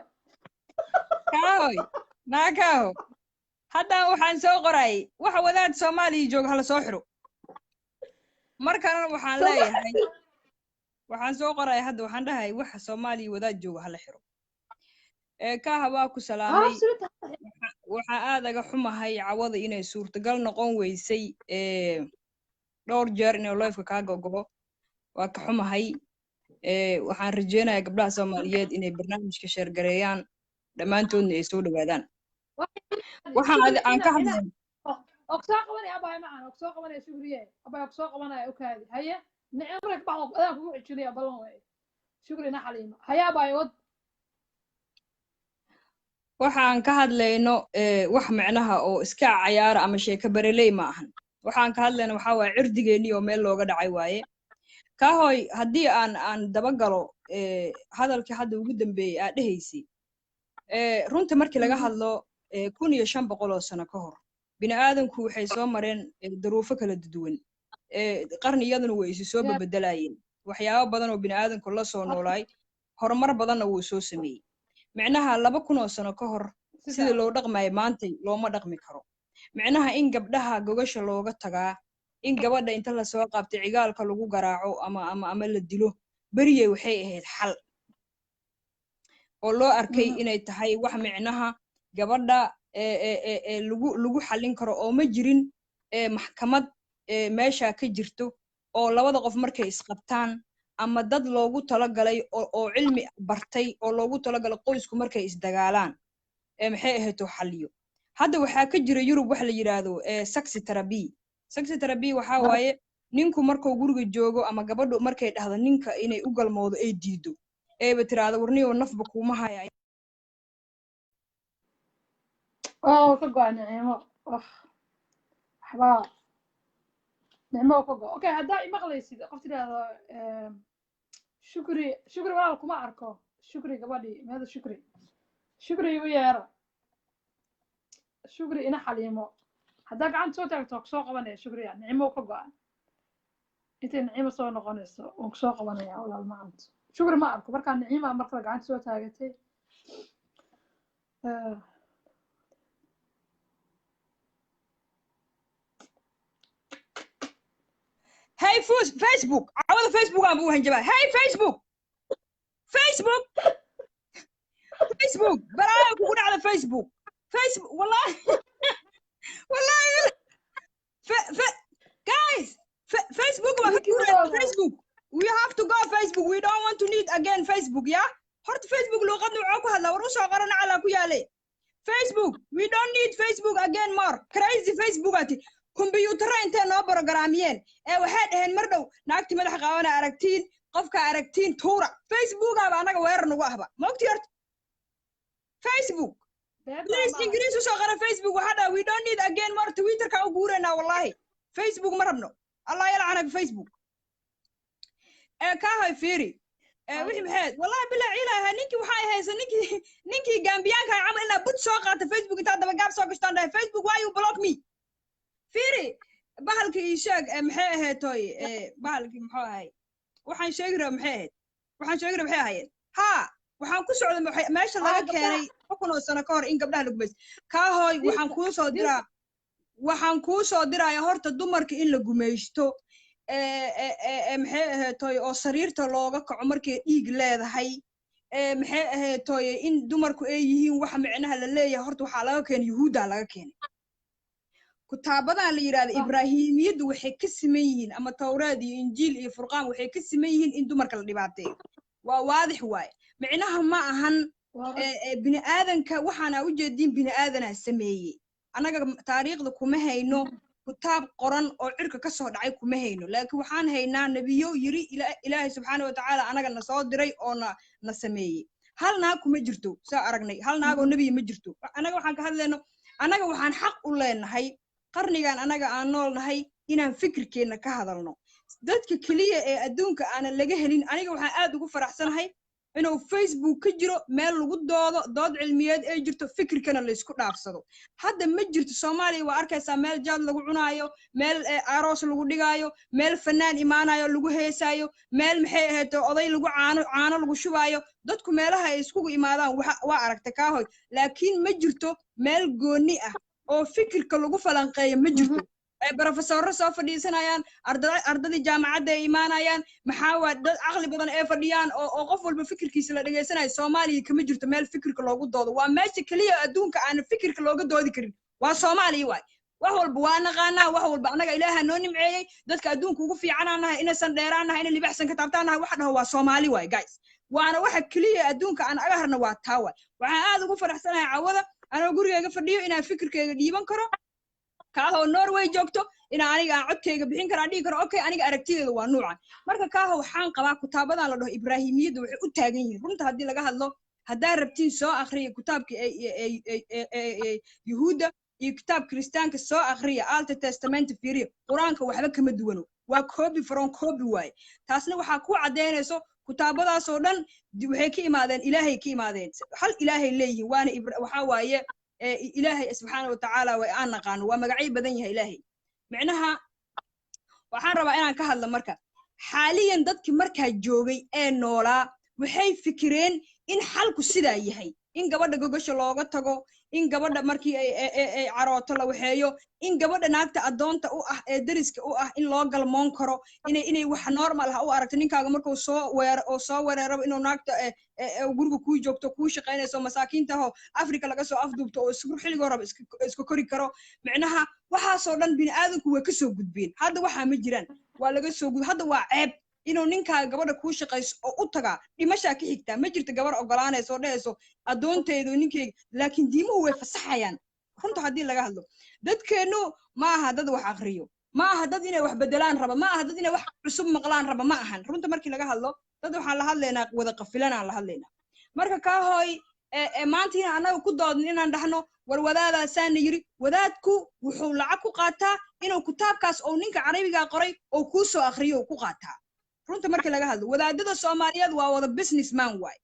Kaahoy naakaaho, hadda waxaan soo qoray waxa wadaad Soomaaliya jooga hala soo xiro. Markalena waxaan leeyahay, waxaan soo qoray hadda, waxaan dhahay waxa Soomaaliya wadaad jooga hala xiro. Ee kaaha, waa ku salaamay. Absolute. Waxaa aad aga xumahay cawada inay suurtagal noqon weysay ee dhowr jeer inay live-ka kaa gogo'o, waa ka xumahay. Ee waxaan rajeynayaa gabdhaha Soomaaliyeed inay barnaamijka share gareeyaan, dhammaantoodna ay soo dhawaadaan. Waxaan aan ka hadlay Og soo qabanaya, abahay macaan, og soo qabanaya. Shukriye, abahay, og soo qabanaya. Okaadi, haye. Nicimo markay ka baxdo adaan kugu xijinaya, ballan waaye. Shukrina Xaliima, hayaa baayod. Waxaan ka hadlayno wax micnaha oo iska cayaara ama sheeko bareley ma ahan. Waxaan ka hadlayno waxaa waaye cirdigeennii oo meel looga dhacay waaye. Kaahoy, haddii aan dabagalo hadalkii hadda ugu dambeeyey aad dhehaysay, runta markii laga hadlo, 1500 oo sano ka hor bini aadanku waxay soo mareen daruufo kala duwan, qarniyaduna way isu soo babedelaayeen. Waxyaabo badan oo bini aadanku la soo noolaay, horumar badanna wuu soo sameeyey. Micnaha 2000 oo sano ka hor sidii loo dhaqmayo maantay looma dhaqmi karo. Micnaha in gabdhaha gogasha looga tagaa, in gabadha inta lasoo qaabtay cigaalka lagu garaaco ama la dilo beriyey, waxay ahayd xal oo loo arkay inay tahay wax micnaha gabadha lagu xallin karo, oo ma jirin maxkamad meesha ka jirto oo labada qof markay isqabtaan ama dad loogu talagalay oo cilmi bartay oo loogu talagalay qoysku markay isdagaalaan maxay ahayto xalliyo. Hadda waxaa ka jira Yurub wax la yidhaahdo sex therapy. Sex therapy waxaa waaye ninku markuu guriga joogo ama gabadhu markay dhahdo ninka inay u galmoodo ay diido, eeba tiraahdo warniyow nafba kuuma haya. Oo ka go-a Nicimo, waxbaa Nicmo ka go. Okay, haddaa imaqlaysid qof tidhaahdo Shukri, Shukri walaal kuma arko. Shukri gabadhii meeda? Shukri, Shukri igu yeera. Shukri ina Xaliimo, haddaa gacanta soo taagto waa kusoo qabanaya. Shukriya, Nicimo ka go-an. Intay Nicimo soo noqonayso waan kusoo qabanaya walaal macanto. Shukri ma arko. Markaa Nicima markale gacanta soo taagatay. Hey Facebook, cawada Facebook aan buu hanjabaa. Hey Facebook, Facebook, Facebook, balaayo kugu dhacda. Facebook, Facebook, wallahi wallahi guys, Facebook waa ka guuraya. Facebook, we have to go. Facebook, we don't want to need again Facebook. Yeah, horta Facebook luuqadna wuxuu ku hadlaa war usoo qorana calaa ku yaale. Facebook, we don't need Facebook again more. Crazy Facebook ati kombiyuutarra intee noo borogaraamiyeen ee waxay dhaheen mar dhow naagtii madaxa qaabana aragtiin, qofka aragtiin tuura. Facebookaaba annaga weerar nagu ahba, ma ogtii? Horta Facebook, please, Ingiriis usoo qora. Facebook waxaa dhaha we don't need again more. Twitterka u guuranaa wallahi, Facebook ma rabno. Allah yalcanak Facebook. Ee kaahay fiiri, wixii maxayd wallahi bilaa ciilaha ninkii waxay haysa ninkii Gambiyaanka camal inaa bud soo qaata Facebook intaa dabagaab soo gashtaan dhahay, "Facebook, why you block me?" Fiiri bahalkii ii sheeg, maxay ahayd toy bahalkii muxuu ahay? Waxaan sheegi raba maxay ahayd? Waxaan sheegi raba maxay ahaayeen? Haa, waxaan ku socday meesha laga keenay 1000 oo sano ka hor in gabdhaha la gumaysto. Kaahoy, waxaan kuu soo diraa, waxaan kuu soo diraya horta dumarka in la gumaysto maxay ahayd toy oo sariirta looga kaco markay dhiig leedahay, maxay ahayd toy in dumarku ay yihiin waxa micnaha la leeyahay. Horta waxaa laga keenay Yuhuuddaa laga keenay. Kutaabadan la yidhahda Ibraahimiyaddu waxay ka siman yihiin ama Tawraad iyo Injiil iyo Furqaan waxay ka siman yihiin in dumarka la dhibaateeyo. Waa waadix waaye. Micnaha ma ahan bini aadanka waxaana ujeediin bini aadanaa sameeyey. Annaga taariikhda kuma hayno kutaab qoran oo cirka ka soo dhacay, kuma hayno, laakiin waxaan haynaa nebiyo yiri Ilaahay subxaana watacaala anaga na soo diray oo na sameeyey. Hal naag kuma jirto, saa aragnay, hal naag oo nebiya ma jirto. Annaga waxaan ka hadlayno, annaga waxaan xaq u leenahay qarnigan anaga aan nool nahay inaan fikirkeenna ka hadalno. Dadka keliya ee adduunka aanan laga helin, aniga waxaan aad ugu faraxsanahay inuu Facebook ka jiro meel lagu doodo, dood cilmiyeed ay jirto, fikirkana laysku dhaafsado. Hadda ma jirto Soomaaliya. Waa arkaysaa meel jaad lagu cunaayo, meel aroos lagu dhigaayo, meel fanaan imaanayo lagu heesaayo, meel maxay ahayd oday lagu caano lagu shubaayo. Dadku meelaha ay iskugu imaadaan waa aragtay kaahoy, laakiin ma jirto meel gooni ah oo fikirka lagu falanqeeyo, ma jirto. Brofesorro soo fadhiisanayaan, ardadii jaamacadda ay imaanayaan, maxaa waa dad caqli badan ee fadhiyaan oo qof walba fikirkiisa la dhegaysanayo. Soomaaliya kama jirto meel fikirka loogu doodo. Waa meesha keliya adduunka aan fikirka looga doodi karin waa Soomaaliya waay. Wax walba waa naqaanaa, wax walba annaga Ilaaha noo nimceeyey. Dadka adduunka ugu fiicanaan nahay, inaysan dheeraan nahay, inay libaxsan ka taabtaan nahay, waxa dhaho waa Soomaali waay guys. Waana waxa keliya adduunka aan aga harna waa taa waay. Waxaan aad ugu faraxsanahay cawada anoo gurigayga fadhiyo inaan fikirkayga dhiiban karo. Kaahoo Norway joogto, inaan aniga aan codkayga bixin karo, aan dhihi karo, okay, aniga aragtideeda waa nuucan. Marka kaaho waxaan qabaa kutaabadan la dhaho Ibraahimiyadda waxay u taagan yihiin runta haddii laga hadlo. Haddaa rabtiin soo akhriya kitaabka Yuhuudda iyo kitaab Kiristaanka, soo akhriya Old Testament, fiiriya Qur-aanka, waxba kama duwano, waa copy from copy waaye. Taasna waxaa ku caddaynayso kutaabadaasoo dhan waxay ka imaadeen Ilaahay, ka imaadeen hal Ilaahay leeyihiin, waana waxaa waaye Ilaahay subxaana watacaala way aan naqaano, waa magacyo badan yahay Ilaahay. Micnaha waxaan rabaa inaan ka hadlo marka xaaliyan dadkii markaa joogay ee noolaa waxay fikireen in xalku sidaa yahay, in gabadha gogasha looga tago, in gabadha markii ay carooto la waxeeyo, in gabadha naagta addoonta u ah ee deriska u ah in loo galmoon karo, inay wax normal ah u aragto ninkaaga markuu soo weer oo soo wereeraba inuu naagta guriga kuu joogto, kuu shaqaynayso, masaakiinta ahoo Africa laga soo afduubto oo isku xilligoo raba iska kori karo. Micnaha waxaasoo dhan bini'aadanku way kasoo gudbeen. Hadda waxaa ma jiraan, waa laga soo gud. Hadda waa ceeb inuu ninkaaga gabadha kuu shaqayso oo u tagaa, dhimashaa ka xigtaa. Ma jirto gabar ogolaanayso oo dhehayso addoonteydu ninkeyga, laakiin diimuhu way fasaxayaan. Runta haddii laga hadlo, dadkeennu ma aha dad wax akriyo, ma aha dad inay wax bedelaan raba, ma aha dad inay wax cusub maqlaan raba, ma ahan. Runta markii laga hadlo, dad waxaan la hadlaynaa wada qafilanaan la hadlaynaa. Marka kaa hooy maanta inaan annaga ku doodno, inaan dhahno war wadaadaasaana yiri, wadaadku wuxuu lacag ku qaataa inuu kitaabkaas oo ninka Carabigaa qoray oo kuu soo akriyo uu ku qaataa. Runta markii laga hadlo, wadaadada Soomaaliyeed waa wada businessman waay.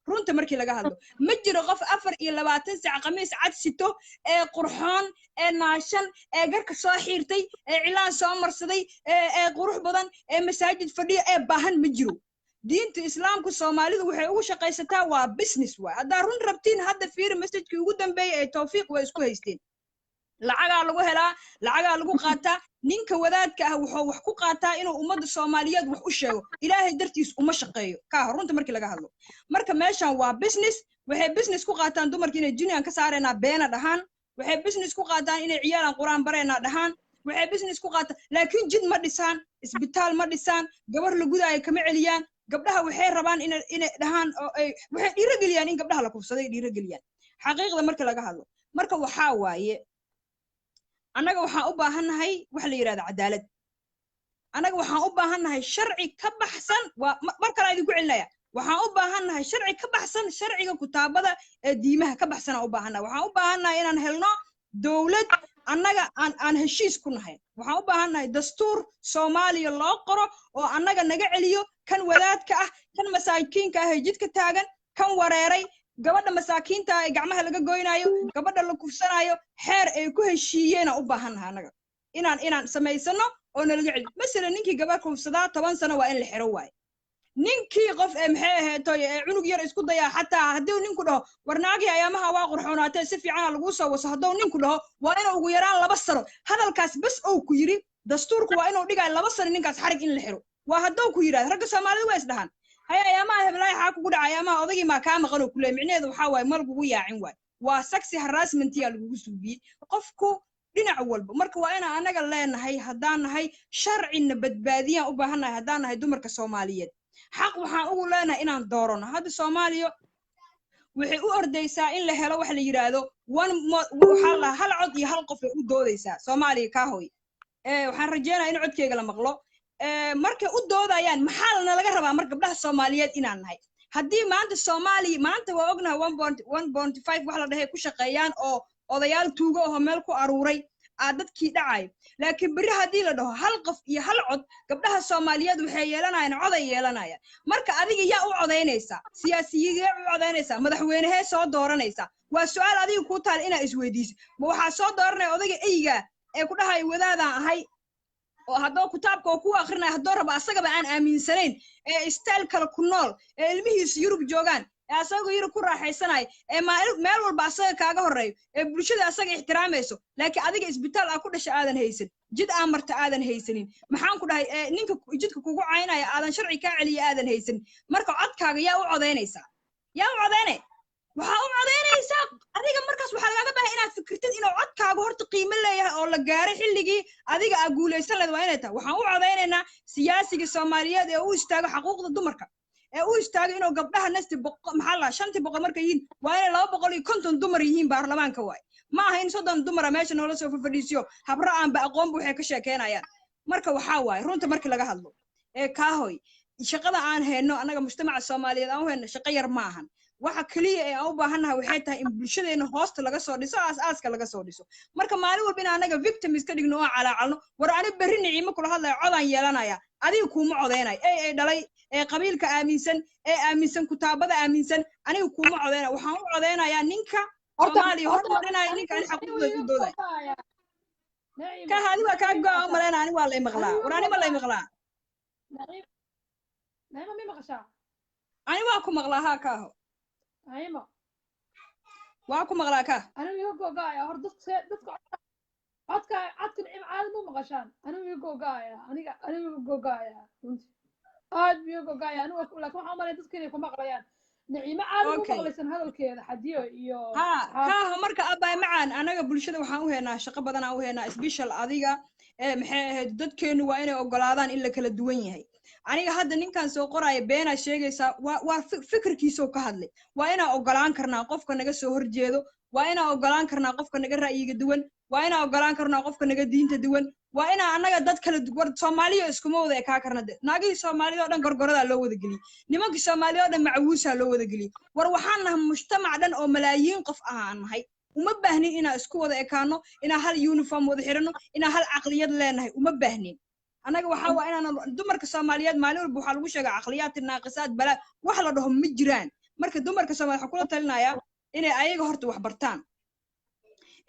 Runta markii laga hadlo, ma jiro qof 24 sac qamiis cad sito ee qurxoon ee naashan ee garka soo xiirtay ee cilaan soo marsaday ee qurux badan ee masaajid fadhiya ee baahan, ma jiro. Diinta Islaamku Soomaalidu waxay ugu shaqaysataa waa business waay. Haddaa run rabtiin, hadda fiiri masajkii ugu dambeeyey ee Tawfiiq, way isku haysteen. Lacagaa lagu helaa, lacagaa lagu qaataa. Ninka wadaadka ah wuxuu wax ku qaataa inuu ummadda Soomaaliyeed wax u sheego, Ilaahay dartiis uma shaqeeyo. Kaa runta markii laga hadlo, marka meeshan waa business. Waxay business ku qaataan dumarka inay jinian ka saaraynaa beena dhahaan, waxay business ku qaataan inay ciyaalan Qur-aan baraynaa dhahaan, waxay business ku qaataan, laakiin jid ma dhisaan, isbitaal ma dhisaan, gabar la gudaayo kama celiyaan. Gabdhaha waxay rabaan inay dhahaan oo ay waxay dhiirogeliyaan in gabdhaha la kufsaday dhiirogeliyaan. Xaqiiqda marka laga hadlo, marka waxaa waaye annaga waxaan u baahannahay waxa la yidhahda cadaalad. Annaga waxaan u baahannahay sharci ka baxsan, waa mar kale idinku celinaya, waxaan u baahannahay sharci ka baxsan sharciga kutaabada ee diimaha ka baxsanaan u baahannahay. Waxaan u baahannahay inaan helno dowlad annaga aan heshiis ku nahay. Waxaan u baahannahay dastuur Soomaaliya loo qoro oo annaga naga celiyo kan wadaadka ah, kan masaakiinka ah ee jidka taagan, kan wareeray, gabadha masaakiinta ah ee gacmaha laga goynayo, gabadha la kufsanayo. Xeer ay ku heshiiyeena u baahannahay annaga inaan samaysano oo nalaga celiyo. Masalan, ninkii gabadh kufsadaa 10 sano waa in la xiro waaye. Ninkii qof ee maxay ahayd ee cunug yar isku dayaa, xataa haddii ninku dhaho war naagii ayaamaha waa qurxoonaatee, si fiicana laguu soo waso, hadduu ninku dhaho, waa inuu ugu yaraan 2 sano hadalkaas bes ou ku yiri, dastuurku waa inuu dhigayo 2 sano ninkaas xarig in la xiro. Waa hadduu ku yidhahdo. Ragga Soomaalida waa isdhahaan, haya ayaamaha heblaaya xaa kugu dhaca, ayaamaha odagii maa kaa maqan oo kuleey, micnaheedu waxaa waaye ma lagugu yaacin waay, waa sexual harassment-iyaa lagugu suubiyey qofku dhinac walba. Marka waa inaan annaga leenahay, haddaan nahay sharcina badbaadiyaan u baahannahay. Haddaan nahay dumarka Soomaaliyeed, xaq waxaan ugu leenahay inaan doorano. Hadda Soomaaliya waxay u ordaysaa in la helo waxa la yidhaahdo one waxaa la hal cod iyo hal qof ay u doodaysaa Soomaaliya. Kaa hoy, waxaan rajeynayaa in codkeyga la maqlo. Markay u doodayaan, maxaa nalaga rabaa marka gabdhaha Soomaaliyeed inaan nahay? Haddii maanta Soomaaliya maanta waa ognahay 1.1.5 wax la dhahay ku shaqeeyaan oo odayaal tuugo ahoo meel ku aruuray aa dadkii dhacayo, laakiin berri haddii la dhaho hal qof iyo hal cod, gabdhaha Soomaaliyeed waxay yeelanayaan coday yeelanayaan. Marka adiga yaa u codaynaysaa? Siyaasiyigee u codaynaysaa? Madaxweynehee soo dooranaysaa? Waa su-aal adiga kuu taal inaa isweydiiso. Ma waxaa soo dooranaya odayga eyga ee ku dhahaya wadaadaan ahay, oo haddoo kitaabka oo ku akrinaya, haddoo rabo asagaba aan aaminsanayn, ee style kale ku nool, ee ilmihiisu Yurub joogaan, ee asaga Yurub ku raaxaysanaya, ee meel walba asaga kaaga horreeyo, ee bulshada asaga ixtiraamayso, laakiin adiga isbitaal aa ku dhasha aadan haysan, jid aa marta aadan haysanin, maxaan ku dhahay, ninka jidka kugu caynaya aadan sharci kaa celiya aadan haysanin? Marka codkaaga yaa u codaynaysaa? Yaa u codayne? Waxaa u codaynaysaa adiga. Markaas waxaa lagaaga baahay inaad fikirtid inuu codkaagu horta qiimo leeyahay oo la gaaray xilligii adiga aa guulaysan leed. Waa inay tahay waxaan u codaynaynaa siyaasiga Soomaaliyeed ee u istaago xaquuqda dumarka. Ee u istaagay inuu gabdhaha nasti boqo maxaa la 500 markay yihiin waa inay 250 dumar yihiin baarlamaanka waay. Ma aha in 30 dumara meesha noola soo fadhiisiyo habra aanba aqoonba waxay ka sheekeynayaan. Marka waxaa waaye runta markii laga hadlo ee kaahoy shaqada aan hayno annaga mujtamaca Soomaaliyeed aan u hayno shaqo yar ma ahan. Waxa kaliya ee aan u baahannahay waxay tahay in bulshadeena hoosta laga soo dhiso, aas-aaska laga soo dhiso. Marka maalin walba in annaga victim iska dhigno oo calaacalno, war ani berri Niciimo kula hadlaya codaan yeelanaya, adiga kuuma codeynayo. Ee ay dhalay ee qabiilka aaminsan ee aaminsan kutaabada aaminsan, aniga kuuma codeynayo. Waxaan u codeynayaa ninka Soomaaliya hormarinaya, ninka ani xaquuqdooda u doodaya. Kaha adi waa kaa go'a u malaynaya, ani waa lay maqlaa. War ani ma lay maqlaa? Naciimo, mi maqashaa? Ani waa ku maqlaa haa kaaho. Naciimo. Waa ku maqlaa kaa. Anigu iga gogo'aya hor dadka dadka codka codka Naciimo caadi ma maqashaan? Anigu iga gogo'aya, aniga anigu iga gogo'aya runtii aad buu iga gogo'aya anigu, laakiin waxaan u malaya dadka inay ku maqlayaan. Naciimo caadi ma maqlaysan hadalkeeda Xadiyo iyo haa kaaho. Marka abaay macaan, anaga bulshada waxaan u heynaa shaqo badan aan u heynaa, special adiga ee maxay ahayd dadkeenu waa inay ogolaadaan in la kala duwan yahay. Aniga hadda ninkan soo qoraya beenaa sheegaysaa waa fikirkiisoo ka hadlay. Waa inaan ogolaan karnaa qofka naga soo horjeedo, waa inaan ogolaan karnaa qofka naga ra'yiga duwan, waa inaan ogolaan karnaa qofka naga diinta duwan, waa inaan annaga dad kala war Soomaaliya iskuma wada ekaa karna. De naagihii Soomaalida oo dhan gorgoradaa loo wada geliyey, nimankii Soomaalida oo dhan macawuusaa loo wada geliyey. War waxaan nahay mujtamac dhan oo malaayiin qof ahaan nahay. Uma baahnin inaan isku wada ekaano, inaan hal uniform wada xidhanno, inaan hal caqliyad leenahay uma baahnin. Annaga waxaa waa inaan dumarka Soomaaliyeed maalin walba waxaa lagu sheegaa caqliyaad naaqisaad balaa wax la dhaho ma jiraan. Marka dumarka Soomaaliyeed waxaan kula talinayaa inay ayaga horta wax bartaan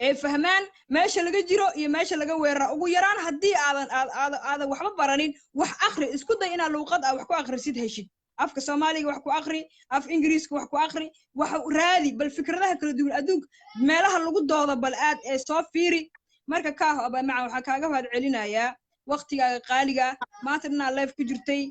ee fahmaan meesha laga jiro iyo meesha laga weerara. Ugu yaraan haddii aadan aad aad aadan waxba baranin, wax akhri, isku day inaad luuqad aa wax ku akhrisid heshid. Afka Soomaaliga wax ku akhri, af Ingiriiska wax ku akhri, wax raadi bal fikradaha kala duwan adduunka meelaha lagu doodo bal aad ee soo fiiri. Marka kaaho aba maca waxaa kaaga mahad celinayaa waqtigaaga qaaliga maanta dhanaa live ku jirtay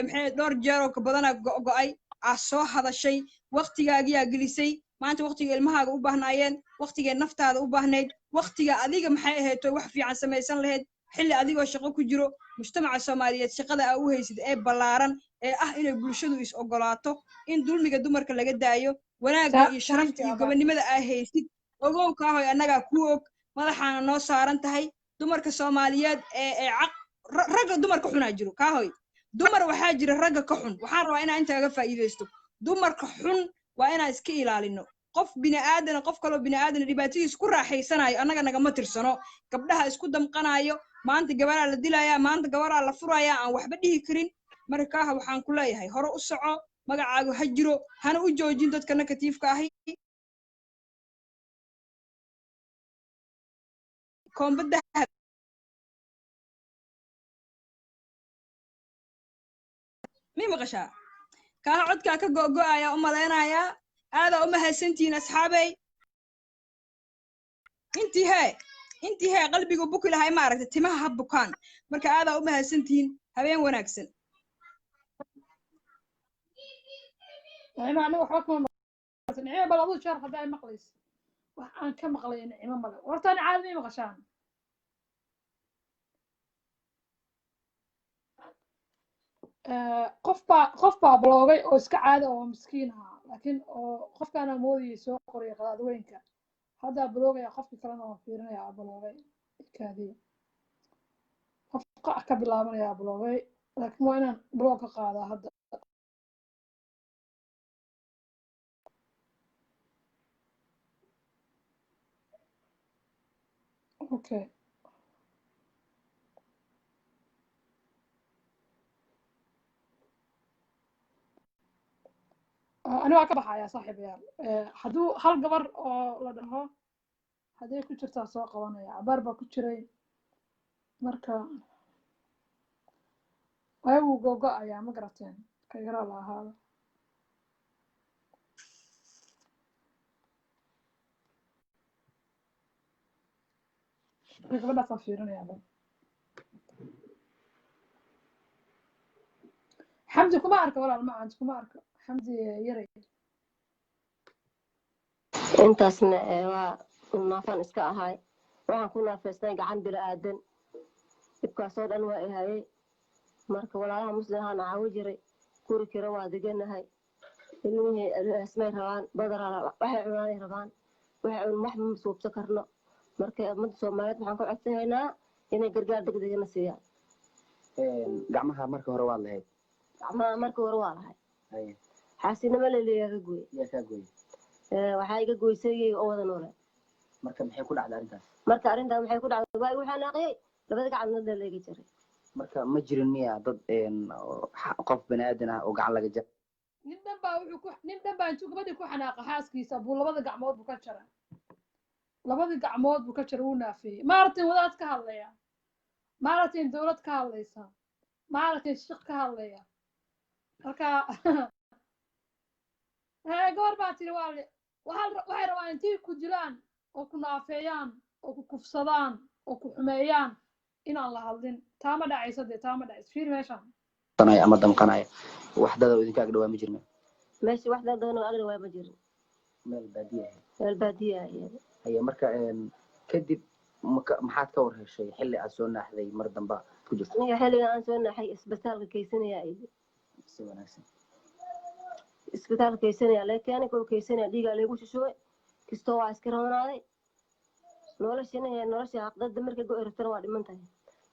maxay dhowr jeer oo ka badanaa go'go'ay aa soo hadashay, waqtigaagiyaa gelisay. Maanta waqtiga ilmahaaga u baahnaayeen, waqtigee naftaada u baahnayd, waqtiga adiga maxay ahayd wax fiican samaysan lahayd, xilli adigoo shaqo ku jiro mujtamaca Soomaaliyeed shaqada aa u haysid ee ballaaran ee ah inay bulshadu is ogolaato, in dulmiga dumarka laga daayo, wanaagga iyo sharafta iyo gobonnimada aa haysid. Ogow kaahoy, annagaa ku og madaxaana noo saaran tahay. Dumarka Soomaaliyeed ee ee caq ragga dumarka xunaa jiro kaahoy, dumar waxaa jira ragga ka xun. Waxaan rabaa inaan intaaga faa'iidaysto, dumarka xun waa inaan iska ilaalino. Qof bini'aadana qof kaloo bini'aadana dhibaatadiisa ku raaxaysanayo annaga nagama tirsano. Gabdhaha isku damqanayo, maanta gabaraa la dilayaa, maanta gabaraa la furayaa, aan waxba dhihi karin. Marka kaaha waxaan ku leeyahay hore u soco, magacaagu ha jiro, hana u joojin dadka nakatiifka ahi. Koombada mi maqashaa kaaha codkaa ka go'go'aya u malaynayaa. Aadaa u mahadsantihiin asxaabey. Intii hee qalbigu buki lahay maaragtay timaha ha bukaan. Marka aadaa u mahadsantihiin, habeen wanaagsan. Nicmo, aniga waxba kama maqlaysa. Nicmo, bal aduu sheer haddaa maqlaysa. Wax aan ka maqlay Nicmo male. Horta ani caadi may maqashaan? Qof baa bloogay oo iska caada oo miskiin ahaa, laakiin oo qofkaana moodayay soo qoriyay qadaadweynka haddaa bloogaya. Qofkii kalena waan fiirinaya bloogay ikaadiya, qof qac ka bilaabanaya bloogay, laakiin waa inaan bloog ka qaadaa hadda. Okay, ani waa ka baxayaa saaxiibayaal. Hadduu hal gabar oo la dhaho hadday ku jirtaa soo qabanaya, cabaar baa ku jiray. Marka ayagu gogo-ayaa ma garateen ka yaraa la ahaado. Marka gabadhaasaan fiirinayaa bal. Xamdi kuma arka walaal, macant kuma arko Xamdi yaray. Intaasna waa naafaan iska ahay, waxaan ku naafeystay gacan bila aadan, dhibkaasoo dhan waa ihayay. Marka walaalaha muslim ahaan caawi jiray. Guri kira waa deganahay. Ilmihii ismay rabaan, badar waxay cunaanay rabaan, waxay cun wax ma suubsan karno. Marka ummadda Soomaaliyeed waxaan ka codsanaynaa inay gargaar degdegana siiyaan. Gacmaha marka hore waad lahayd? Gacmaha marka hore waa lahay. Haye. Xaasinimo leleeyaa ka gooye. Yaa kaa gooyey? Waxaa iga goysay oo wada noole. Marka maxay ku dhacday arrintaas? Marka arrintan waxay ku dhacday, waa igu xanaaqiyey, labada gacmood layga jaray. Marka ma jirin miya dad qof bani aadan ah oo gacan laga jar? Nin dhan baa wuxuu ku, nin dhan baa intuu gabadhii ku xanaaqa xaaskiisa buu labada gacmood buu ka jaray, labadii gacmood buu ka jaray, wuu naafeeyey. Maaragtay wadaad ka hadlaya, maaragtay dowlad ka hadlaysa, maaragtay shiq ka hadlaya. Marka gabar baa tiri waa waxay rabaan intay ku dilaan oo ku naafeeyaan oo ku kufsadaan oo ku xumeeyaan inaan la hadlin. Taa ma dhacayso dee, taa ma dhacayso. Fiir meeshaan. Tanaya ama damqanaya, wax dada oo idinka ag dhawaa ma jirin? Meesha wax dad badan oo agna waa ma jirin. Meel baadiye ahayd? Meel baadiye ah iyada. Haye, marka kadib maxaad ka war heshay xilli aad soo naaxday mar damba ku jirto? Aniga xilliga aan soo naxay isbitaalka keysanaya ibi. Si wanaagsan. Isbitaalka keysanaya laga keenay, koo keysanaya dhiigaa laygu shushubay, kistoo waa iska roonaaday. Noloshina nolosha xaqdada markay go rabtana waa dhiman tahay,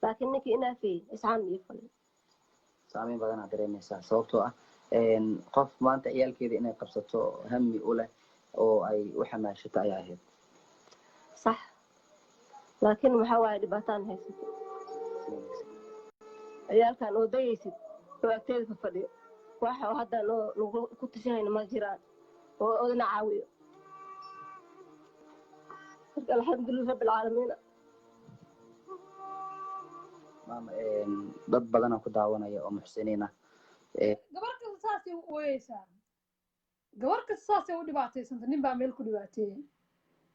laakiin ninkii inaafeeyey isxaan iyo falay. Saameyn badanaa dareemaysaa, sababtoo ah qof maanta ciyaalkeeda inay qabsato hami u leh oo ay u xamaashato ayaa ahayd. Sax, laakiin waxaa waaye dhibaataan haysato. Si wanaagsan. Ciyaalkan oo dayaysid oo agteeda fa fadhiyo, waxa oo hadda noo nagu ku tashanayna ma jiraan oo odana caawiyo. Marka alxamdulilah rabbi alcaalamiin. Maama, dad badanaa ku daawanaya oo muxsiniin ah. Gabar kasta saasay u ooyeysaa, gabar kasta saasay u dhibaataysanta. Nin baa meel ku dhibaateeyey.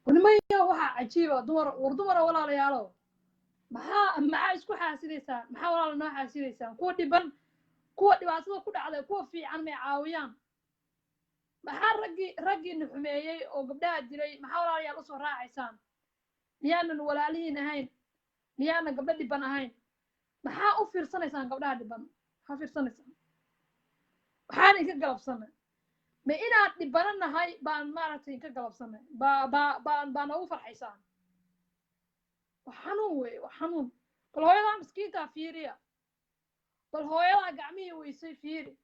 Nimayo, waxaa cajiiba dumar, war dumara, walaalayaalo, maxaa isku xaasidaysaan? Maxaa walaala noo xaasidaysaan? Kuwa dhiban, kuwa dhibaatada ku dhacday, kuwa fiican may caawiyaan? Maxaa raggii, raggiina xumeeyey oo gabdhaha dilay, maxaa walaalayaal usoo raacaysaan? Miyaanan walaalihiin ahayn? Miyaanan gabdho dhiban ahayn? Maxaa u fiirsanaysaan gabdhaha dhiban? Maxaa fiirsanaysaan? Waxaan inka galabsanay ma inaan dhibano nahay baan maaragtay inka galabsanay baa baa baan baa noogu farxaysaan? Waa xanuun wey, waa xanuun. Bal hooyadaa miskiintaa fiiriya, bal hooyadaa gacmihii weysay fiiri,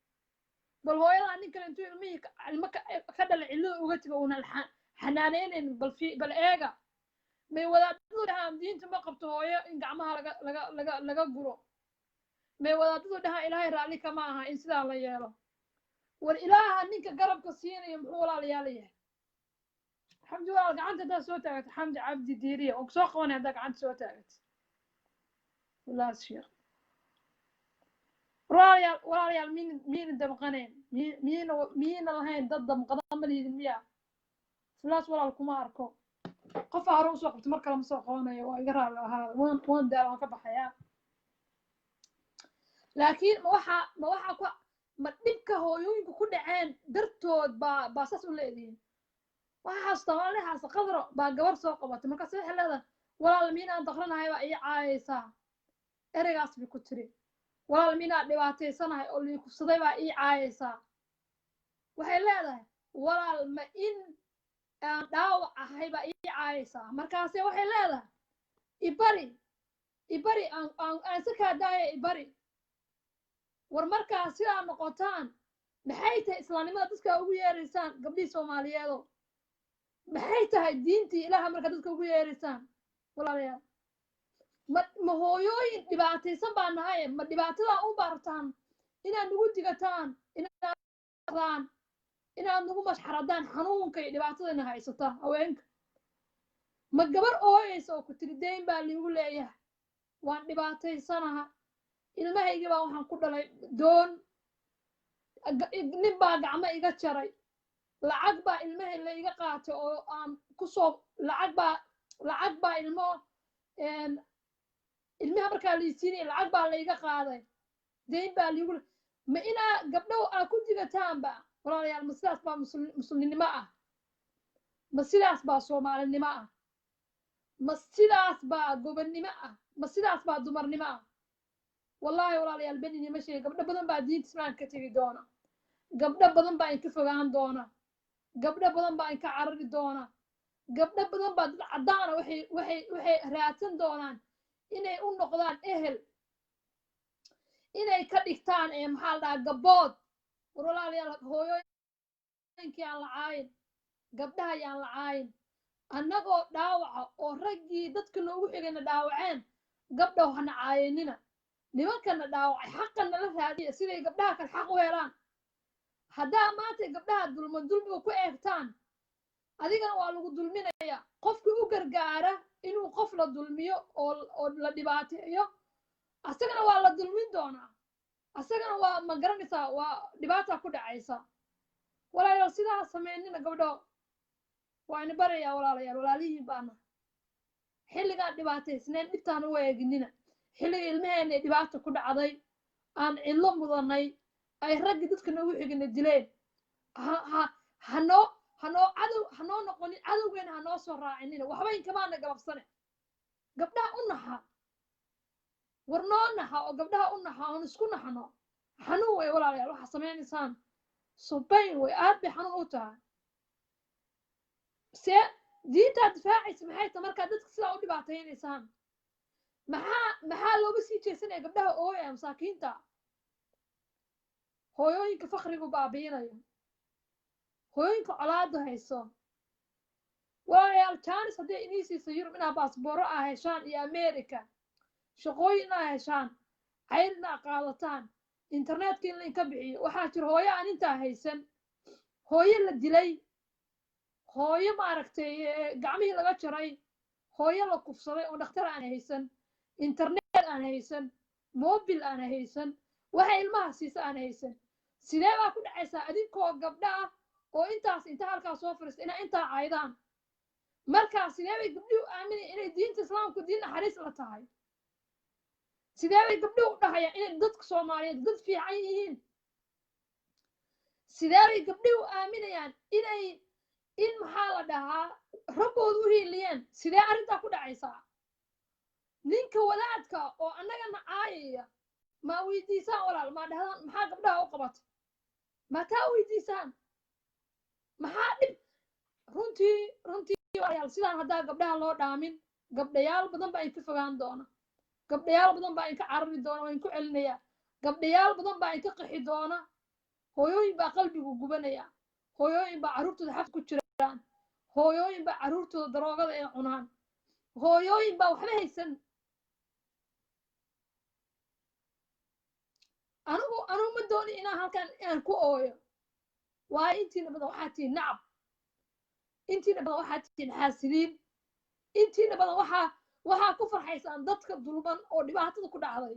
bal hooyadaa nin kale intuu ilmihii ilmo ka dhalay cillada uga tago uunan xanaaneynayn, bal fi bal eega. May wadaadadu dhahaan diinta ma qabto hooyo in gacmaha laga guro? May wadaadadu dhahaan Ilaahay raalli kama aha in sidaa la yeelo? War Ilaaha ninka garabka siinaya muxuu walaalayaal yahay? Xamdi, walaal, gacanta haddaad soo taagato. Xamdi Cabdi Diiriya oo kusoo qabanaya haddaa gacanta soo taagato. Walaas sheekh, walaalayaal, walaalayaal, miyna damqanayn? Miyna lahayn dad damqada ma liidin miya? Sidaas walaal kuma arko. Qofa hore usoo qabto, mar kale ma soo qabanayo, waa iga raali ahaada. Waan daal, waan ka baxayaa. Laakiin ma waxa ku ma dhibka hooyooyinku ku dhaceen dartood baa saas u leedihiin? Waxaa xasuustaa maalinahaas Qadro baa gabar soo qabatay. Markaas waxay leedahay, "Walaal, miinaan daqranahay baa ii caayaysaa?" Ereygaas bay ku tiri, "Walaal, miinaan dhibaataysanahay oo lii kufsaday baa ii caayaysaa?" Waxay leedahay, "Walaal, ma in aan dhaawac ahay baa ii caayaysaa?" Markaase waxay leedahay, "Ibari, ibari, aan si kaa daaya, ibari." War markaa sidaa noqotaan, maxay tahay islaamnimada dadka ugu yeeraysaan? Gabdhihii Soomaaliyeedo, maxay tahay diintii Ilaaha markaa dadka ugu yeeraysaan? Walaalayaal, ma hooyooyin dhibaataysan baa nahay? Ma dhibaatadaa u baartaan inaad nagu digataan, inaad inaad nagu mashxaradaan xanuunka iyo dhibaatadana haysata haweenka? Ma gabar ooyeysa oo ku tiri, "Deyn baa liigu leeyahay, waan dhibaataysanaha, ilmahaygii baa waxaan ku dhalay doon, nin baa gacmo iga jaray, lacag baa ilmahay la iga qaatay oo aan kusoo lacag baa ilmo ilmaha markaa laysiinaya lacag baa laiga qaaday, deyn baa liigu." Ma inaa gabdhow aa ku digataanba? Walaalayaal, ma sidaas baa muslimnimo ah? Ma sidaas baa Soomaalinimo ah? Ma sidaas baa gobonnimo ah? Ma sidaas baa dumarnimo ah? Wallaahi walaalayaal, ben idinma sheegin. Gabdho badan baa diinta Islaamka ka tegi doona, gabdho badan baa inka fogaan doona, gabdho badan baa inka carari doona, gabdho badan baa dad caddaana waxay raadsan doonaan inay u noqdaan ehel, inay ka dhigtaan ee maxaa la dhahaa, gabood. War walaalayaal, hooyooyinkii aan la caayin, gabdhaha yaan la caayin. Annagoo dhaawaca oo raggii dadka noogu xigayna dhaawaceen, gabdhow hana caayinina. Nimankana dhaawacay xaqa nala raadiya, siday gabdhaha kale xaq u helaan. Haddaa maanta gabdhaha dulman dulmiga ku eegtaan, adigana waa lagu dulminaya. Qofkii u gargaara inuu qof la dulmiyo oo la dhibaateeyo, asagana waa la dulmin doonaa, asagana waa, ma garanaysaa, waa dhibaata ku dhacaysa. Walaalayaal, sidaa sameynina. Gabdho waa ina barayaa walaalayaal, walaalihiin baana. Xilligaan dhibaataysnayn dhibtaan u eeginina. Xilliga ilmaheena ay dhibaata ku dhacday, aan cillo mudanay, ay raggii dadka noogu xigina dileen, ha ha hanoo hanoo cadow hanoo noqonin, cadowgeena hanoo soo raacinina. Waxba inkamaana galabsane. Gabdhaha u naxa, war noo naxa oo gabdhaha u naxa, oon isku naxno. Xanuun way walaalayaal waxaa samaynaysaan, subayn way, aad bay xanuun u tahay. See diintaa difaacaysa maxay tahay markaa dadka sidaa u dhibaataynaysaan? Maxaa looga sii jeesanaya gabdhaha ooya, masaakiinta, hooyooyinka fakrigu baabiinayo, hooyooyinka colaada hayso? Walaalayaal, jaanis haddii inii siiso Yurub inaa baasbooro aa heshaan iyo America, shaqooyin inaa heshaan, cayr inaa qaadataan, internetka in lainka bixiyo, waxaa jira hooyo aan intaa haysan, hooyo la dilay, hooyo maaragtay gacmihii laga jaray, hooyo la kufsaday oo dhakhtar aan haysan, internet aan haysan, mobil aan haysan, waxa ilmaha siisa aan haysan. Sidee baa ku dhacaysaa adinkoo gabdho ah oo intaas inta halkaa soo fariista inaa intaa caydaan? Markaa sidee bay gabdhihu aaminaya inay diinta Islaamku diin naxariis la tahay? Sidee bay gabdhuhu u dhahayaan inay dadka Soomaaliyeed dad fiican yihiin? Sidee bay gabdhihu aaminayaan inay in maxaa la dhahaa, raggooda u hiiliyeen? Sidee arrintaa ku dhacaysaa? Ninka wadaadka oo annagana caayaya ma weydiisaan walaal? Ma dhahdaan maxaa gabdhaha u qabatay? Ma taa weydiisaan? Maxaa dhib? Runtii walaalayaal, sidaan haddaa gabdhaha loo dhaamin, gabdhayaal badan baa inka fogaan doona, gabdhayaal badan baa inka carari doona. Waa inku celinaya, gabdhayaal badan baa inka qixi doona. Hooyooyin baa qalbigu gubanaya, hooyooyin baa carruurtooda xabs ku jiraan, hooyooyin baa carruurtooda daroogada ay cunaan, hooyooyin baa waxba haysan. Anigu ma dooni inaan halkan aan ku ooyo, waayo intiina badan waxaa tihiin nacab, intiina badan waxaa tihiin xaasidiin, intiina badan waxaa ku farxaysaan dadka dulman oo dhibaatada ku dhacday,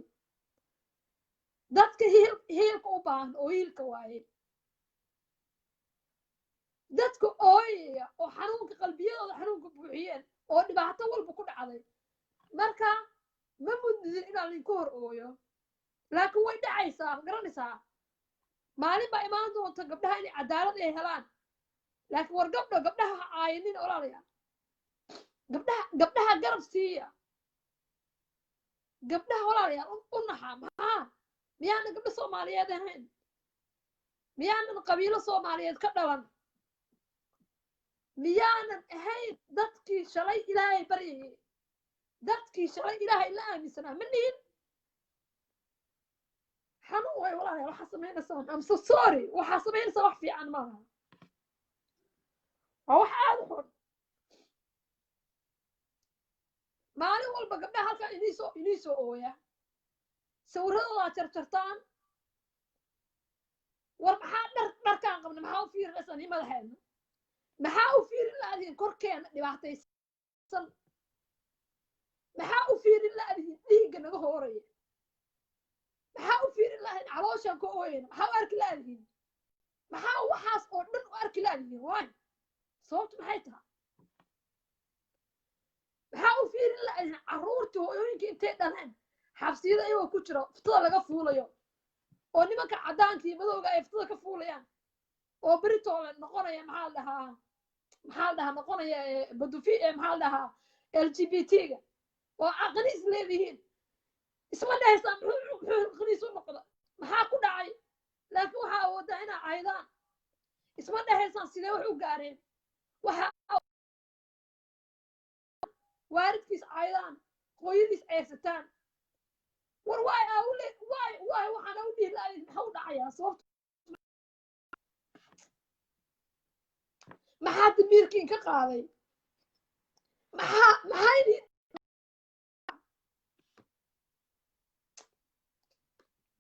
dadka hiilka u baahan oo hiilka waayey, dadka ooyaya oo xanuunka qalbiyadooda xanuunka buuxiyeen oo dhibaato walba ku dhacday. Marka ma mudidin inaan idinku hor ooyo, laakiin way dhacaysaa, ma garanaysaa? Maalin baa imaan doonta gabdhaha inay cadaalad ay helaan. Laakiin war gabdho, gabdhaha ha caayinin walaalayaal. Gabdhaha garab siiya, gabdhaha walaalayaal u naxa. Maxaa miyaanan gabdho Soomaaliyeed ahayn? Miyaanan qabiilo Soomaaliyeed ka dhalan? Miyaanan ahayn dadkii shalay Ilaahay baryayay, dadkii shalay Ilaahay la aaminsanaa? Ma nihin? Xanuun way walaalayaal waxaa samaynaysaa. I'm so sorry. Waxaa samaynaysaa wax fiican maaha, waa wax aada u xun. Maalin walba gabdhaha halkan iniisoo ooya, sawiradoodaa jarjartaan. War maxaa dharkaan qabna maxaa u fiirinaysaan? Iyo madaxeedna maxaa u fiirin la'dihin? Korkeena dhibaataysan maxaa u fiirin la'dihin? Dhiigga naga hooraya maxaa u fiirin la'dihin? Calooshaan ka ooyayna maxaa u arki la'dihin? Maxaa waxaas oo dhan u arki la'dihin? Waay, sababtu maxay tahay? Maxaa u fiirin la'dihin carruurtii hooyooyinka intay dhaleen xabsiyada ayagoo ku jira ftada laga fuulayo, oo nimanka caddaanka iyo madowga ay ftada ka fuulayaan, oo beritoole noqonaya, maxaa la dhahaa, noqonaya badufi, maxaa la dhahaa, LGBT-ga, oo caqli is leedihiin? Isma dhahaysaan muxuu khaniis u noqda, maxaa ku dhacay? Laakiin waxaa awoodaa inaa caydaan. Isma dhahaysaan sidee wax u gaareen? Waxaa waalidkiis caydaan, hooyadiis ceyrsataan. War waay aawle, waay waay, waxaana u dhihi lahayd maxaa u dhacayaa? Sababta maxaa damiirkiin ka qaaday? Maxaa idin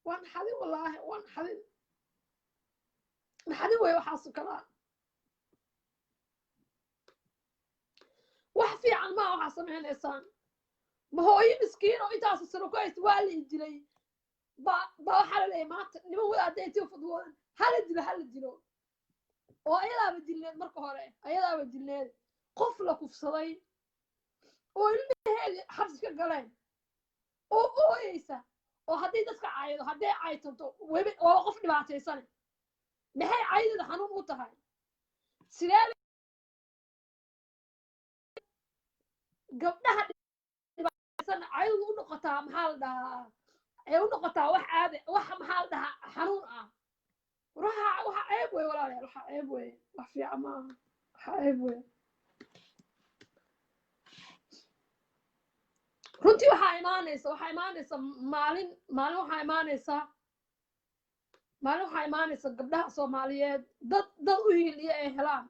waa naxadin, wallaahi waa naxadin, naxadin wey. Waxaasu kalaa wax fiican maa waxaa samaynaysaan. Ma hooyo miskiin oo intaasu sano ku haysta waa la dilay ba waxaa la leeyahay maanta niman wadaadda intii fudwoodan hala dilo, hala dilo, oo ayadaaba dilneed marka hore, ayadaaba dilneed. Qof la kufsaday oo ilmaheedii xabsi ka galeen oo ooyeysa, oo haddii dadka caydo, hadday caytanto weli waa qof dhibaataysan, maxay caydeeda xanuun u tahay? Sidee gabdhaha dhibaataysan caydadu u noqotaa? Maxaa la dhahaa? Ay u noqotaa wax caadi, wax maxaa la dhahaa, xanuun ah. Waxa ceeb wey walaalayaal, waxa ceeb wey, wax fiican maaha, waxa ceeb wey runtii. Waxaa imaanaysa maalin, maalin waxaa imaanaysa, maalin waxaa imaanaysa gabdhaha Soomaaliyeed dad u hiiliya ay helaan.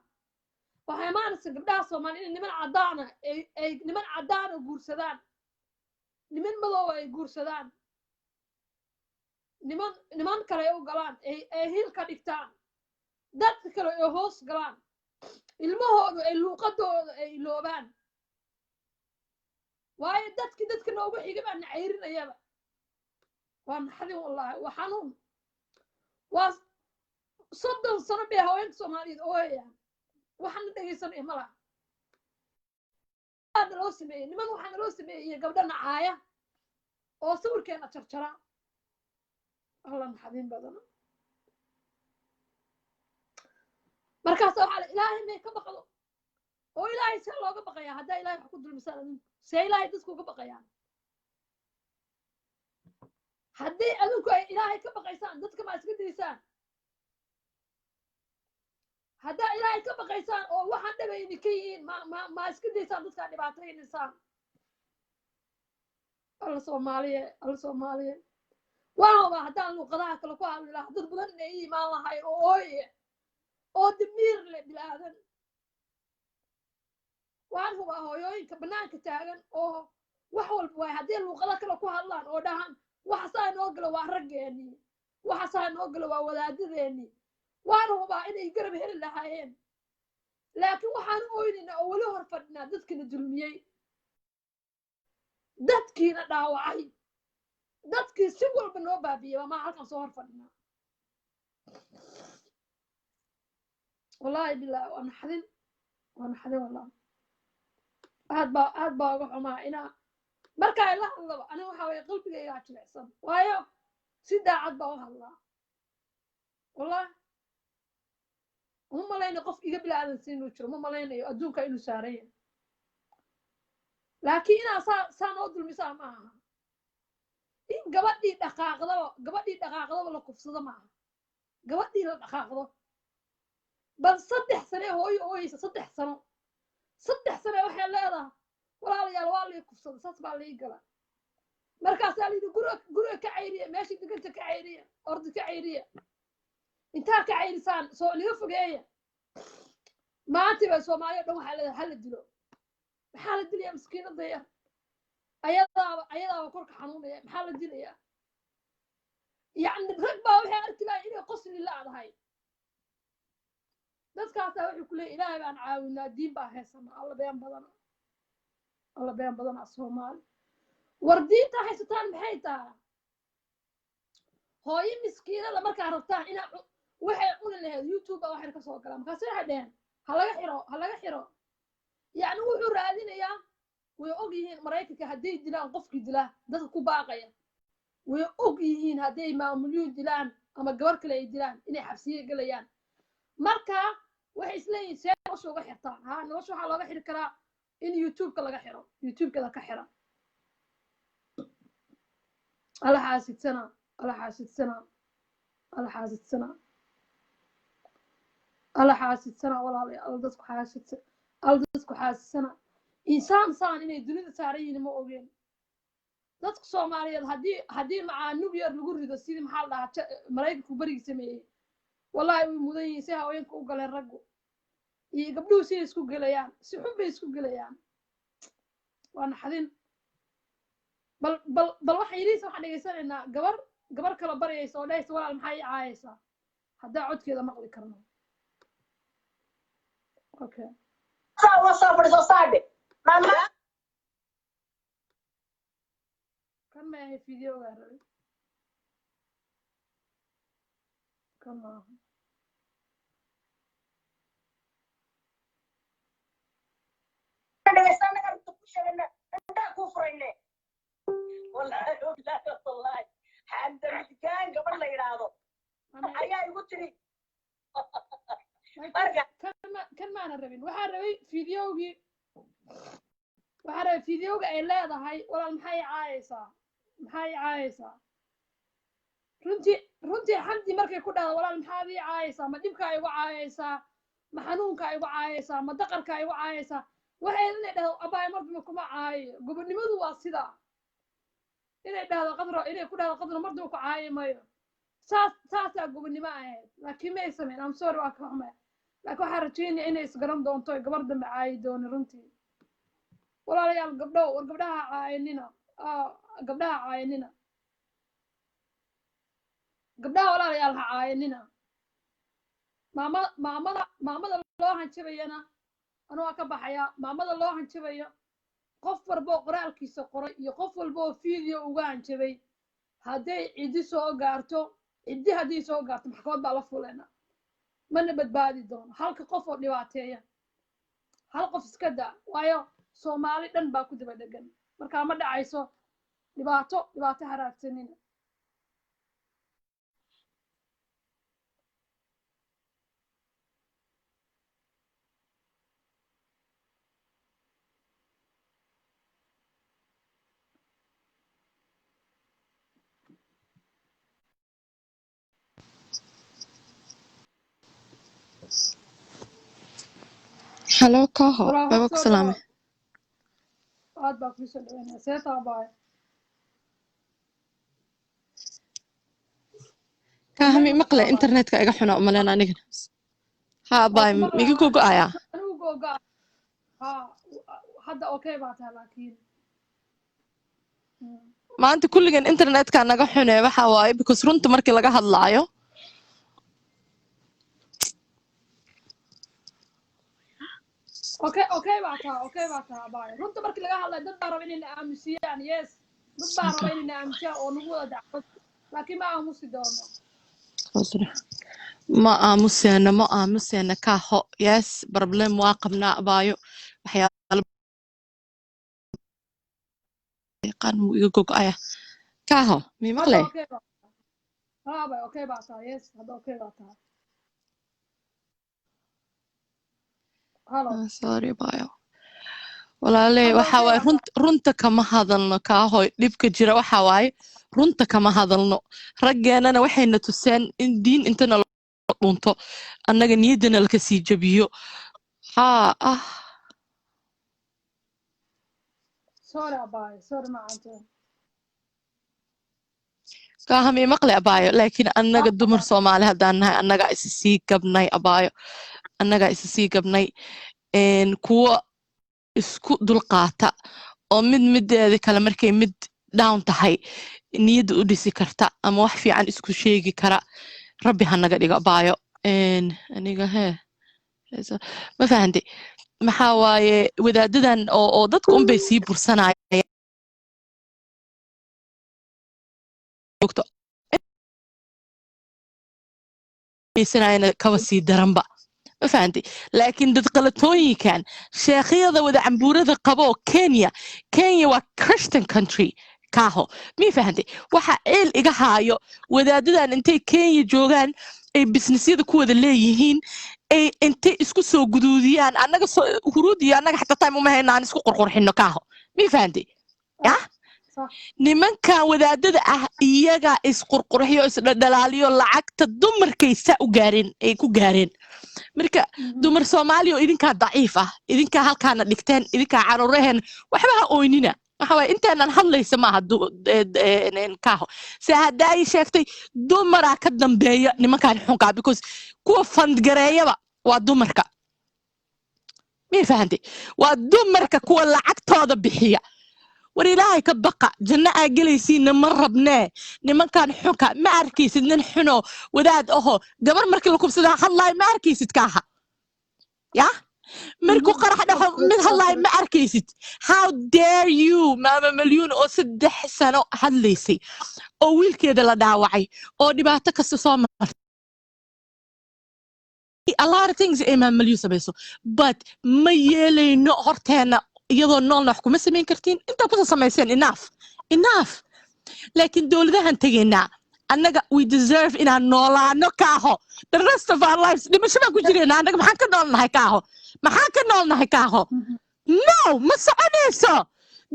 Waxaa imaanaysa gabdhaha Soomaaliyeed in niman caddaana ay niman caddaana guursadaan, niman madooba ay guursadaan, niman kale ay u galaan, ay hiil ka dhigtaan, dadka kale ay hoos galaan, ilmahoodu ay luuqadooda ay iloobaan. Waayo dadki dadka noogu xiga baa nacayrinayaba. Waa naxdin wallaahi, waa xanuun. Waa 30 sano bay haweenka Soomaaliyeed ooyayaan, waxana dhegaysanaya ma laha. Naloo sameeyey niman, waxaa naloo sameeyey iyo gabdho nacaaya oo sawirkeena jarjara. Alla naxdin badana. Markaasa waxaa la Ilaahay may ka baqdo, oo Ilaahay see looga baqayaa haddaa Ilaahay wax ku dulmisaan adinku? See Ilaahay dadku uga baqayaan haddii adinku ay Ilaahay ka baqaysaan? Dadka ma iska daysaan haddaa Ilaahay ka baqaysaan oo waxaan dhaba idinka yihiin? Ma iska daysaan dadkaa dhibaataynaysaan? Alla Soomaaliye, alla Soomaaliye. Waan hubaa haddaan luuqadaha kale ku hadli lahaa dad badan inay ii imaan lahayn oo ooye oo damiir leh bilaadan. Waan hubaa hooyooyinka bannaanka taagan oo wax walba waay haddii luuqado kale ku hadlaan oo dhahaan waxasaa noo gala waa raggeenii, waxasaa noo gala waa wadaadadeenii, waan hubaa inay garab heli lahaayeen. Laakiin waxaan u oynaynaa oo weli hor fadhinaa dadkiina dulmiyey, dadkiina dhaawacay, dadkii si walba noo baabiyey baa maa halkan soo hor fadhinaa. Wallaahi bilahi waa naxdin, waa naxdin wallahi. Aad baa uga xumaa inaa marka ay la hadlaba aniga waxaa waye qalbigaygaa jilicsan, waayo si daacad baa u hadlaa. Wallahi uma malaynayo qof iga bilaadan si inuu jiro, uma malaynayo adduunka inuu saaran yahay. Laakiin inaa saa noo dulmisaa ma aha. In gabadhii dhaqaaqdaba, gabadhii dhaqaaqdaba la kufsado ma aha. Gabadhii la dhaqaaqdo bal 3 sane hooyo ooyeysa, 3 sano, 3 sane waxay leedahay walaalayaal waa lii kufsada, saas baa lii gala. Markaasaa layidhi guriga ka cayriya, meeshii deganta ka cayriya, ordi ka cayriya, intaa ka cayrisaan soo niga fogeeya. Maanta bay Soomaaliya dhan waxaa leedahay hala dilo. Maxaa la dilayaa miskiinada yar? Ayadaaba korka xanuunaya, maxaa la dilayaa? Yacni rag baa waxay arki lahay inay qosli laadahay. Dadkaasaa wuxuu ku leeyahy Ilaahay baan caawinaa, diin baa haysana. Alla been badana, alla been badana Soomaali. War diinta haysataan maxay tahay? Hooyo miskiinada markaa rabtaan inaa waxay cuni lahayd YouTube baa waxay ka soo galaan, markaase waxay dheheen ha laga xiro, ha laga xiro. Yacni wuxuu raadinayaa, way og yihiin Maraykanka hadday dilaan qofkii dilaa dadka ku baaqaya, way og yihiin hadday maamulyuun dilaan ama gabar kale ay dilaan inay xabsiye gelayaan. Marka waxay isleeyihiin see nolosha uga xirtaan? Ha, nolosha waxaa looga xiri karaa in YouTube-ka laga xiro, YouTube-kada ka xira. Alla xaasidsana, alla xaasidsana, alla xaasidsana, alla xaasidsana, walaalayaal. Alla dadku xaasidsan, alla dadku xaasidsana. Insaan saan inay dunida saaran yihiin ma ogeen dadka Soomaaliyeed. Haddii macaa nuclear lagu rido, sidii maxaa la dhahaa, Maraykanku berigii sameeyey, wallahi way mudan yihiin. Si haweenka u galeen raggu iyo gabdhuhu siday isku gelayaan, si xun bay isku gelayaan, waa naxdin. Bal waxaan yidhiisa, waxaan dhegaysanaynaa gabar kala baryaysa oo dhahaysa: "Walaal, maxaa ii caayaysaa?" Haddaa codkeeda maqli karno, okay. Saa soo fadhiso saadhe. Kan ma ahay videogaa rabay, kan maaha. Dhegeysannaga runta ku sheegana, indhaha kuu furayne. Wallahi wallahi wallahi, Xamda Midgaan gabadh la yidhaahdo ayaa igu tiri marka. Kan maana rabin. Waxaan rabay videogii, waxaan rabay videoga ay leedahay: "Walaal, maxaa ii caayaysaa? Maxaa ii caayaysaa?" Runtii Xamdi markay ku dhahdo: "Walaal, maxaad ii caayaysaa? Ma dhibkaa igu caayaysaa? Ma xanuunkaa igu caayaysaa? Ma daqarkaa igu caayaysaa?" Waxay inay dhahdo: "Abaay, marduma kuma caayayo." Gobonnimadu waa sidaa, inay dhahdo Qadro, inay ku dhahdo Qadro: "Marduma ku caayi mayo." Saasaa gobonnimo ahayd, laakiin may samayn. I'm sorry, waa ka xumay, laakiin waxaan rajaynaya inay isgaran doonto ay gabar dambe caayi doonin. Runtii, walaalayaal, gabdho, war gabdhaha caayinina, gabdhaha caayinina, gabdhaha walaalayaal ha caayinina. Maamada loo hanjabayana anu waa ka baxayaa. Maamada loo hanjabayo, qof walba oo qoraalkiisa qoray iyo qof walba oo video uga hanjabay, hadday cidi soo gaarto, ciddi haddii soo gaarto, maxkamad baa la fuleena, mana badbaadi doono. Halka qof oo dhibaateeya hal qof iska daa, waayo Soomaali dhan baa ku daba dhegan. Markaa ma dhacayso dhibaato, dhibaato haraagsanina. Halo, Kaho. Walaal, Baba ku soo salaamay. Dhawaad, aad baa kuusoo dhaweynaya. See taabaay? Kaha, mi maqle? Internetka iga xuna umaleyna anigana. Ha baay, miga gogo'ayaa? Anigu googa ha hadda, okay baa tahay, laakiin Maanta kulligan internetka naga xune. Waxa waaye because runta markii laga hadlaayo. Okay baa tahay, okay baa tahay abaay. Runta markii laga hadlayo, dad baa raba inay na aamusiyaan. Yes, dad baa raba inay na aamusiyaan oo nagu wada dacwad, laakiin ma aamusi doono. Ma aamuseena, ma aamuseena, Kaho. Yes, problem waa qabnaa abaayo, waxyaalo yaqaan wuu iga gogo'aya. Kaho, mi Hadda maqle? Okay baa ha abaay, okay baa tahay. Yes, hadda okay baa tahay. Halo? Ah, sorry abaayo, walaaley. Hadda Waxa okay waaye baa tahay. Runta kama hadalno, Kaahoy. Dhibka jira waxa waaye runta kama hadalno. Raggeenana waxayna tuseen in diin intana loo dhunto, annaga niyaddana laka sii jabiyo. Haa, ah. Sorry abaay, sorry macante. Kaahami, maqle abaayo? Laakiin annaga dumar Soomaali haddaan nahay, annagaa isi sii gabnay abaayo, annagaa isi sii gabnay. Kuwa isku dulqaata oo mid mideeda kale markay mid down tahay niyadda u dhisi karta ama wax fiican isku sheegi kara, Rabbi ha naga dhigo abaayo. Aniga hee ma fahantay? Maxaa waaye, wadaadadan oo dadka unbay sii bursanayaan joogto geysanayana kaba sii daranba, ma fahantay? Laakiin dad qalatooyinkan sheekhyada wada cambuurada qabo oo Kenya waa Christian country, Kaaho, mi fahantay? Waxa ceel iga haayo wadaadadan intay Kenya joogaan ay businessyada ku wada leeyihiin, ay intay isku soo guduudiyaan. Annaga soo huruud iyo annaga xataa time uma hayna aan isku qurqurxino, Kaaho, mi fahantay? Yah. Nimankan wadaadada ah iyagaa isqurqurxiyo, isdhadhalaaliyo, lacagta dumarkay saa u gaareen ay ku gaareen. Marka dumar Soomaaliya oo idinkaa daciif ah, idinkaa halkaana dhigteen, idinkaa caruuraheen. Waxba ha ooynina. Waxa waaye intaanan hadlaysa maaha kaaho se hadda ay sheegtay dumaraa ka dambeeya nimankan xunkaa, because kuwa fandgareeyaba waa dumarka. Miyay fahantay? Waa dumarka kuwa lacagtooda bixiya. War Ilaahay ka baqa, janno aa gelaysiinna ma rabnee. Nimankan xunka ma arkaysid nin xunoo wadaad aho gabar markii la kubsadaa hadlaay, ma arkaysid kaaha ya markuu qarax dhaxo mid hadlaay ma arkaysid. How dare you, Maama Malyuun oo 3 sano hadlaysay oo wiilkeeda la dhaawacay oo dhibaato kasta soo martay, a lot of things ay Maama Malyuun samayso, but ma yeelayno horteena iyadoo noolna wax kuma samayn kartiin. Intaa kusoo samayseen, enough, enough. Laakiin dowladahan tegaynaa annaga, we deserve inaan noolaano kaaho the rest of our lives. Dhimasho baan ku jireynaa annaga. Maxaan ka noolnahay kaaho? Maxaan ka noolnahay kaaho? No, ma soconayso.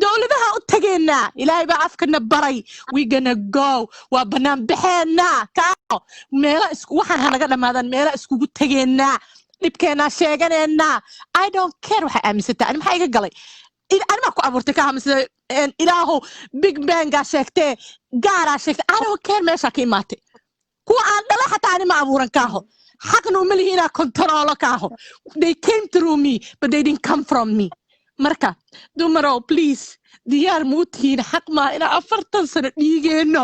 Dowladaha u tegaynaa. Ilaahay baa afkana baray. We gonna go, waa bannaan baxeenaa kaaho. Meela isku waxaan hanaga dhammaadaan, meela iskugu tegaynaa, dhibkeenaa sheeganaynaa. I don't care waxaa aaminsantaa. Ani maxaa iga galay? Ani maa ku abuurtay kaaha mise Ilaahow Big Bangaa sheegtee, gaaraa sheegtay? I don't care meeshaa ka imaatay. Kuwa aan dhalay xataa ani ma abuuran kaaho, xaqna uma lihi inaa kontaroolo kaaho. They came through me, but they didn't come from me. Marka dumarow, please, diyaar muu tihiin? Xaq maa inaa 40 sano dhiigeenno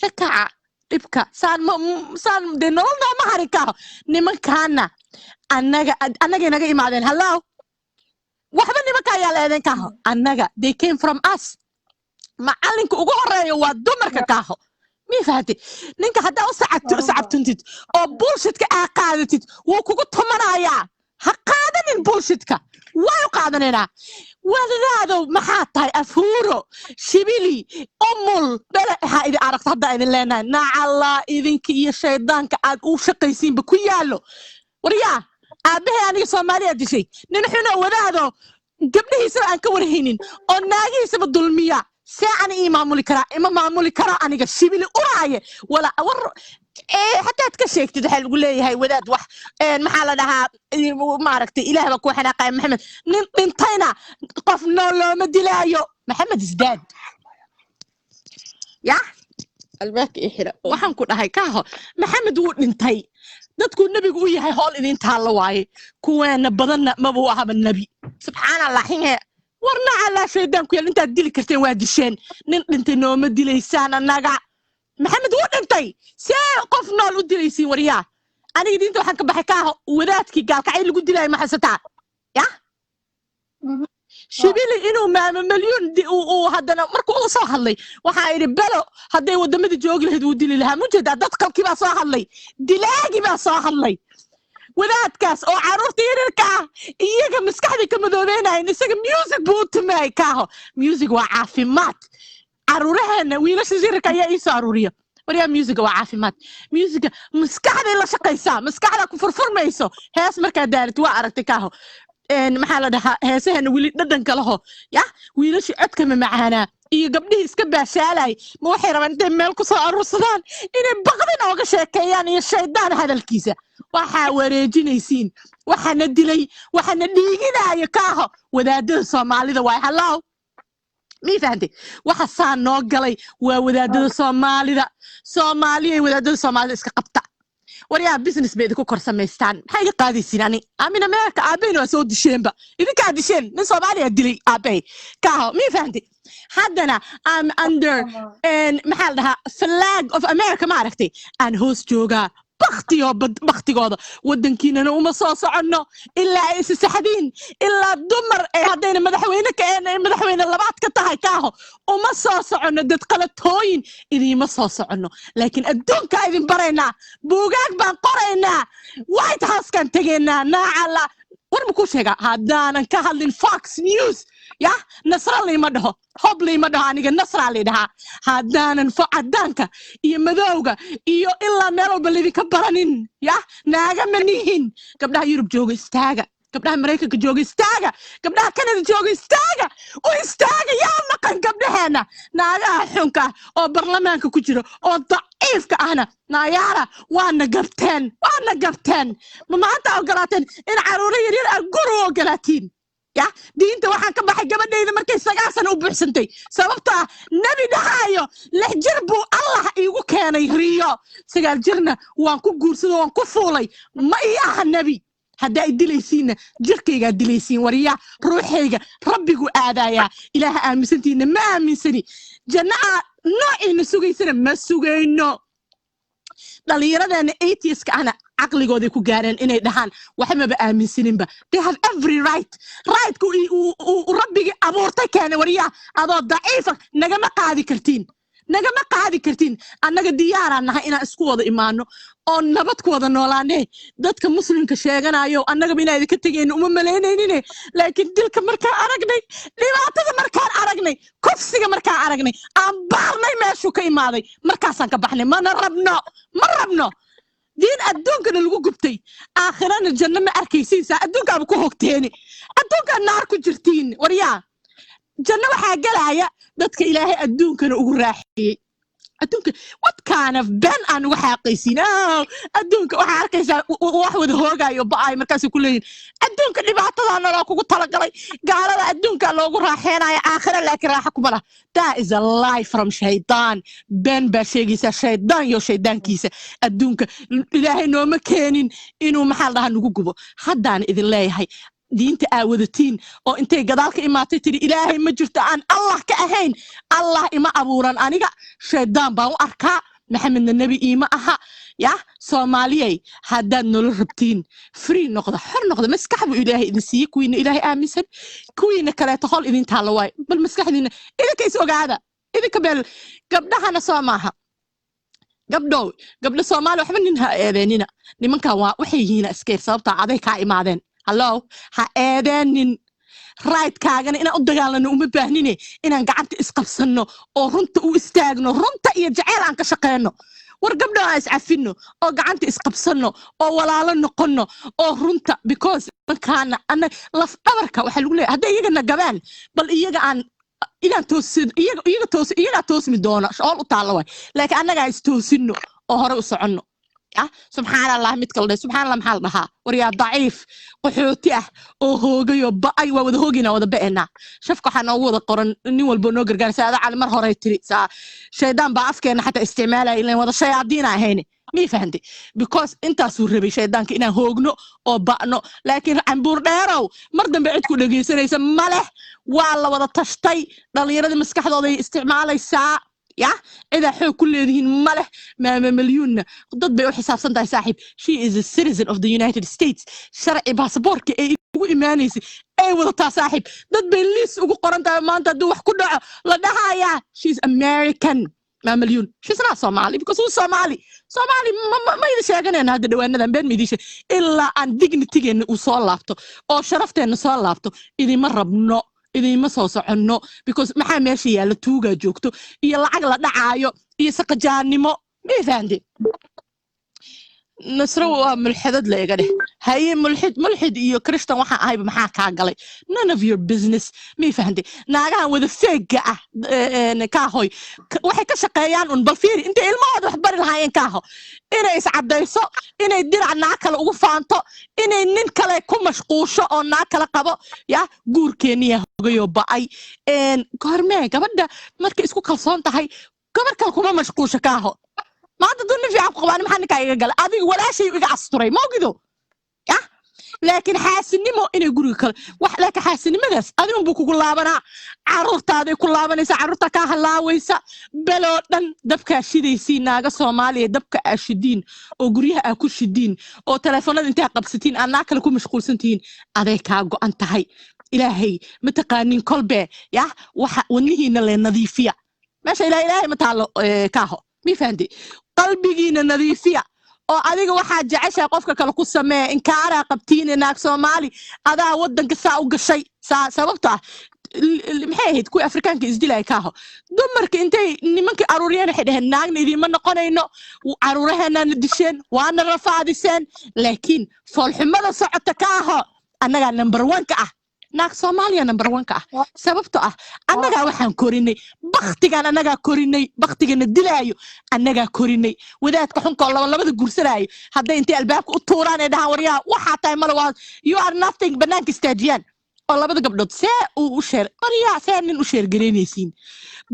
ka kaca dhibka saan ma saan dee nolol nooma harin kaaho. Nimankaana annaga annagay naga imaadeen. Hallow, waxba nimanka ayaa la eedeyn kaaho. Annaga, they came from us. Macalinka ugu horeeya waa dumarka kaaho. Mii fahamtay? Ninka haddaa u sacabtuntid oo bullshitka aa qaadatid, wuu kugu tumanayaa. Ha qaadanin bullshitka. Way u qaadanaynaa. Wadadow, maxaa tahay? Afhuuro shibili umul bele waxaa idin aragto haddaa idin leenahay nacallaa idinka iyo shaydaanka aad u shaqaysiinba ku yaallo. Waryaa, aabbahay aniga Soomaaliya dishay nin xunoo wadaado gabdhihiisaba aan ka warhaynin oo naagihiisaba dulmiya, see ani ii maamuli karaa? Ima maamuli karo aniga shibili uraaye. Wala war xataa ad ka sheegtid, waxaa lagu leeyahay wadaad wax maxaa la dhahaa, maaragtay, Ilaah baa kuu xanaaqaya. Maxamed nin dhintayna qof nool looma dilaayo. Maxamed isdaad ya albaabka ii xira. Waxaan ku dhahay kaaho, Maxamed wuu dhintay. Dadkuu nebigu u yahay hool idin taallo waaye. Kuweena badanna maba u ahaba nebi. Subxaan Allah, xinge war nacalaa shaydaan ku yaal. Intaad dili karteen waa disheen. Nin dhintay nooma dilaysaan annaga. Maxamed wuu dhintay, see qof nool u dilaysiin? Waryaa, aniga diinta waxaan ka baxay kaaho wadaadkii gaalkacay lagu dilaayo. Ma haysataa ya shibili inuu Maama Malyuun uu haddana markuu uu soo hadlay, waxaa idhi belo hadday waddamadii joogi lahayd wuu dili lahaa. Mujeedaa, dad qalkii baa soo hadlay, dilaagii baa soo hadlay. Wadaadkaas oo caruurta yaryarka ah iyaga maskaxda ka madoobeynayeen, isaga music buu u tumayay kaaho. Music waa caafimaad. Caruuraheena wiilasha yaryarka ayaa ii soo aruuriya. Waryaa, musiga waa caafimaad. Musiga maskaxday la shaqaysaa, maskaxda ku furfurmayso hees markaa daarid. Waa aragtay kaaho, maxaa la dhahaa, heesaheena weli dhadhanka laho ya wiilashii codka ma macaanaa iyo gabdhihii iska baashaalay. Ma waxay rabaan intay meel ku soo aruursadaan inay baqdin ooga sheekeeyaan iyo shaydaan hadalkiisa? Waxaa wareejinaysiin, waxaana dilay, waxaana dhiiginaayo kaaho wadaadada Soomaalida waay. Hallow, mii fahantay? Waxa saa noo galay waa wadaadada Soomaalida. Soomaaliyay, wadaadada Soomaalida iska qabta. Waryaa, business bay idinku kor samaystaan. Maxaa iga qaadaysiin? Ani amin America aabahayna waa soo disheenba. Idinkaa disheen, nin Soomaaliya dilay aabahay kaaho. Mii fahantay? Haddana I'm under maxaa la dhahaa, flag of America, ma aragtay, aan hoos joogaa baktiyo baktigooda. Wadankiinana uma soo soconno ilaa ay isa saxdiin, ilaa dumar ee haddayna madaxweyne ka een ay madaxweyne labaad ka tahay kaaho. Uma soo soconno dad qalatooyin, idiima soo soconno. Laakiin adduunkaa idin baraynaa, buugaag baan qoraynaa, White Housekaan tegaynaa. Naacala, war ma kuu sheegaa? Haddaanan ka hadlin Fox News ya Nasra liima dhaho, Hob liima dhaho, aniga Nasra lii dhahaa. Haddaanan fo cadaanka iyo madowga iyo ilaa meel walba laydinka baranin ya naaga ma nihin. Gabdhaha Yurub jooga, istaaga. Gabdhaha Maraykanka jooga, istaaga. Gabdhaha Canada jooga, istaaga, u istaaga. Yaa maqan gabdhaheena? Naagaha xunka ah oo barlamaanka ku jira oo daciifka ahna, naayaara, waana gabteen, waana gabteen. Ma maanta ogolaateen in caruuro yaryar aad gur u ogolaatiin? Ya diinta waxaan ka baxay gabadhayda markay 9 sano u buuxsantay, sababto ah nebi dhahaayo 6 jir buu Allah iigu keenay riyo, 9 jirna waan ku guursado, waan ku fuulay. Ma ii aha nebi. Haddaa i dilaysiinna, jirkaygaa dilaysiin. Warya, ruuxayga rabbigu aadayaa. Ilaaha aaminsantiinna ma aaminsani. Janno aa noociina sugaysana ma sugayno. Dhallinyaradeena atheistka ahna caqligooday ku gaareen inay dhahaan waxmaba aaminsaninba. They have every right. Rightku uu rabbigii abuurtay keenay. Waryaa, adoo daciifa nagama qaadi kartiin, nagama qaadi kartiin. Annaga diyaaraan nahay inaan isku wada imaano oo nabad ku wada noolaane. Dadka Muslimka sheeganayo, annagaba inaan idinka tegayno uma malaynaynin, laakiin dilka markaan aragnay, dhibaatada markaan aragnay, kufsiga markaan aragnay, aan baarnay meeshuu ka imaaday, markaasaan ka baxnay. Mana rabno, ma rabno diin adduunkana lagu gubtay. Aakhirana janno ma arkaysiinsaa. Adduunkaaba ku hogteeni, adduunkaa naar ku jirtiin. Waryaa, janno waxaa gelaya dadka Ilaahay adduunkana ugu raaxeeyey adduunka. What kind of ben aan uga xaaqaysiin? Oh, adduunka waxaa arkaysaa wax wada hoogaayo, ba'ay. Markaasay ku leeyihin adduunka dhibaatadaa naloo kugu talagalay. Gaalada adduunka loogu raaxeenaya, aakhira laakiin raaxa kuma lah. That is a lie from shaytaan. Been baa sheegaysaa, shaydaan iyo shaydaankiisa. Adduunka Ilaahay nooma keenin inuu, maxaa la dhahaa, nagu gubo. Haddaan idin leeyahay, diinta aa wadatiin oo intay gadaal ka imaatay tiri Ilaahay ma jirto aan Allah ka ahayn, Allah ima abuuran, aniga shaydaan baan u arkaa, Maxamedna nebi iima aha. Ya Soomaaliyay, haddaad nolol rabtiin, free noqda, xor noqda. Maskax buu Ilaahay idin siiyey. Kuwiina Ilaahay aaminsan, kuwiina kaleeto hol idin taalla waay. Bal maskaxdiina idinka is ogaada, idinka beel. Gabdhahana soo maaha, gabdhow, gabdho Soomaali, waxba nin ha eedeenina. Nimankan waa waxay yihiin iskeer, sababtaa aday kaa imaadeen. Hallo, ha eedeenin. Rightkaagana inaan u dagaalano uma baahnine, inaan gacanta isqabsanno oo runta u istaagno, runta iyo jaceyl aan ka shaqeyno. War gabdho, aan iscafino oo gacanta isqabsanno oo walaalo noqonno oo runta, because nimankaana ana laf dhabarka waxaa lagu leeyahay hadday iyagana gabaan, bal iyaga aan inaan toosin, iyaga toos, iyagaa toosmi doona, shool u taalla waay, laakiin annagaa istoosino oo hore u soconno. Ah, subxaan Allah, mid kale dheh, subxaan Allah. Maxaa la dhahaa? War yaa daciif qaxooti ah oo hoogayoo ba'ay, waa wada hoogayna, wada ba'aynaa. Shafka waxaa noogu wada qoran nin walba noo gargaar. Saada Cali mar horey tiri saa shaydaan baa afkeena xataa isticmaalaya, ilan wada shayaadiina ahayne. Mii fahantay? Because intaasuu rabay shaydaanka inaan hoogno oo ba'no. Laakiin cambuur dheerow, mar dambe cid ku dhegaysanaysa ma leh. Waa la wada tashtay, dhallinyaradii maskaxdooday isticmaalaysaa. Ya cidaa xoog ku leedihiin ma leh. Maama Malyuunna dad bay u xisaabsan tahay, saaxiib. She is a citizen of the United States. Sharci baasaboorka ee ugu imaanaysay ay wadataa, saaxiib. Dad bay liis ugu qoran tahay. Maanta hadduu wax ku dhaco, la dhahayaa she's American. Maama Malyuun, she's not Somali, because who's Somali? Somali ma idin sheeganayna hadda dhawaanadan. Been ma idin sheeg. Ilaa aan dignitygeena uu soo laabto oo sharafteenna soo laabto, idima rabno, idinma soo soconno, because maxaa meesha yaalla? Tuugaa joogto iyo lacag la dhacaayo iyo saqajaannimo. Miyay fahanteen? Nasro waa mulxidad la iga dheh. Haye, mulxid, mulxid iyo Christian waxaan ahayba maxaa kaa galay? None of your business. Miyay fahantay? Naagahan wada feegga ah, kaahoy, waxay ka shaqeeyaan un. Bal fiiri, intay ilmahooda wax bari lahaayeen, kaaho, inay iscaddayso, inay dirac naag kale ugu faanto, inay nin kale ku mashquusho oo naag kale qabo. Ya guurkeeniya hogayoo ba'ay. Goormee gabadha markay isku kalsoon tahay gabar kale kuma mashquusho, kaaho? Maanta duu nin fiican ku qabaan, maxaa ninkaa iga galay? Adiga walaashay iga asturay, ma ogido? Ya laakiin xaasinimo inay guriga kale wax, laakiin xaasinimadaas adigun buu kugu laabanaa. Caruurtaaday ku laabanaysa, caruurta kaa halaawaysa. Beloo dhan dabkaa shidaysiin, naaga Soomaaliya. Dabka aa shidiin oo guryaha aa ku shidiin oo teleefanada intaa qabsatiin aa naag kale ku mashquulsan tihiin, aday kaa go'an tahay. Ilaahay ma taqaanin kolbe. Ya waxa wadnihiina le nadiifiya. Meesha ilaa Ilaahay ma taalo, kaaho. Mi fahanti? Qalbigiina nadiifiya oo adiga waxaad jeceshahay qofka kale ku samee. Inkaaraa qabtiine, naag Soomaali, adaa waddanka saa u gashay saa. Sababto ah maxay ahayd kuwii Afrikaanka isdilaya, kaaho? Dumarka intay nimankii aruuriyeen waxay dhaheen, naagna idiinma noqonayno, caruuraheenaana disheen, waana rafaadiseen. Laakiin foolxumada socota, kaaho, Annagaa number one ka ah. Naag Soomaaliya number one ka ah, sababto ah annagaa waxaan korinay baktigaan, annagaa korinay baktigana dilaayo, annagaa korinay wadaadka xunka oo laba labada guursanaayo. Hadday intay albaabka u tuuraan ee dhahaan, "Waryaa, waxaa tahay male, waa you are nothing," banaanka istaajiyaan oo labada gabdhood see uu u sheer, waryaa, see nin u sheergaraynaysiin?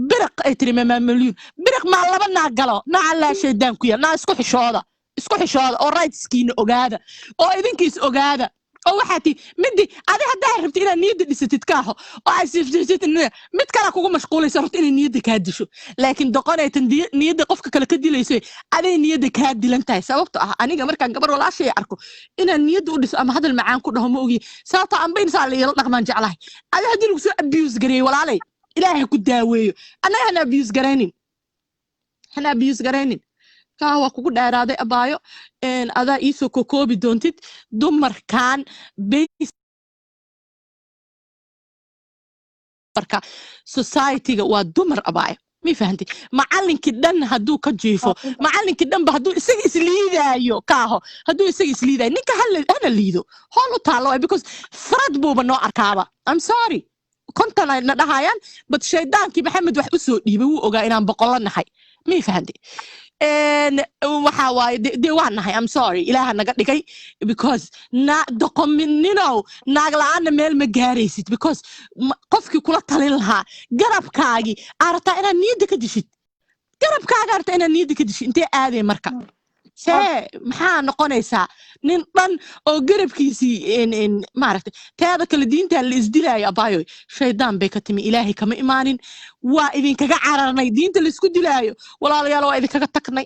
Biriq ay tiri maamalyuun, biriq maa laba naag galo? Naa allaa shaydaan ku yaal. Naa isku xishooda, isku xishooda oo rightskiina ogaada oo idinkiis ogaada. Oo waxaa ti midi adi haddaa rabti inaad niyadda dhisatid kaaho oo aad sifsifsatid, mid kala kugu mashquulaysa rabto inay niyadda kaa disho, laakiin doqonaytan niyadda qofka kale ka dilayso, aday niyadda kaa dilan tahay. Sababto ah aniga markaan gabar walaashay arko, inaan niyadda u dhiso ama hadal macaan ku dhaho ma ogi, sababto amba insaa la iila dhaqmaan jeclahay. Adi haddii lagu soo abuse gareeyo, walaalay, Ilaahay ku daaweeyo. Annaga hana abuse garaynin, hana abuse garaynin. Kaa waa kugu dheeraaday, abaayo. Adaa iisoo kokoobi doontid. Dumarkan marka society-ga waa dumar, abaayo, mi fahantay? Macallinkii dhan hadduu ka jiifo, macallinkii dhanba hadduu isaga isliidaayo, kaaho, hadduu isaga isliidaayo, ninka hana liido, hool u taallo waay, because farad buuba noo arkaaba. I'm sorry, 50 ay na dhahayaan, but shaydaankii Maxamed wax u soo dhiibay wuu ogaa inaan boqollo nahay, mi fahantay? Waxa waaye dee waa nahay. I'm sorry, Ilaaha naga dhigay, because na doqomininow, naag la-aanna meel ma gaaraysid, because qofkii kula talin lahaa garabkaagii aa rabtaa inaad niyadda ka dishid, garabkaaga rabtaa inaad niyadda ka dishid. Intee aaday marka? See maxaa noqonaysaa nin dhan oo garabkiisii maaragtay? Teeda kale, diintan la isdilaayo, abaayoy, shaydaan bay ka timi, Ilaahay kama imaanin. Waa idinkaga cararnay diinta laisku dilaayo, walaalayaal, waa idinkaga tagnay.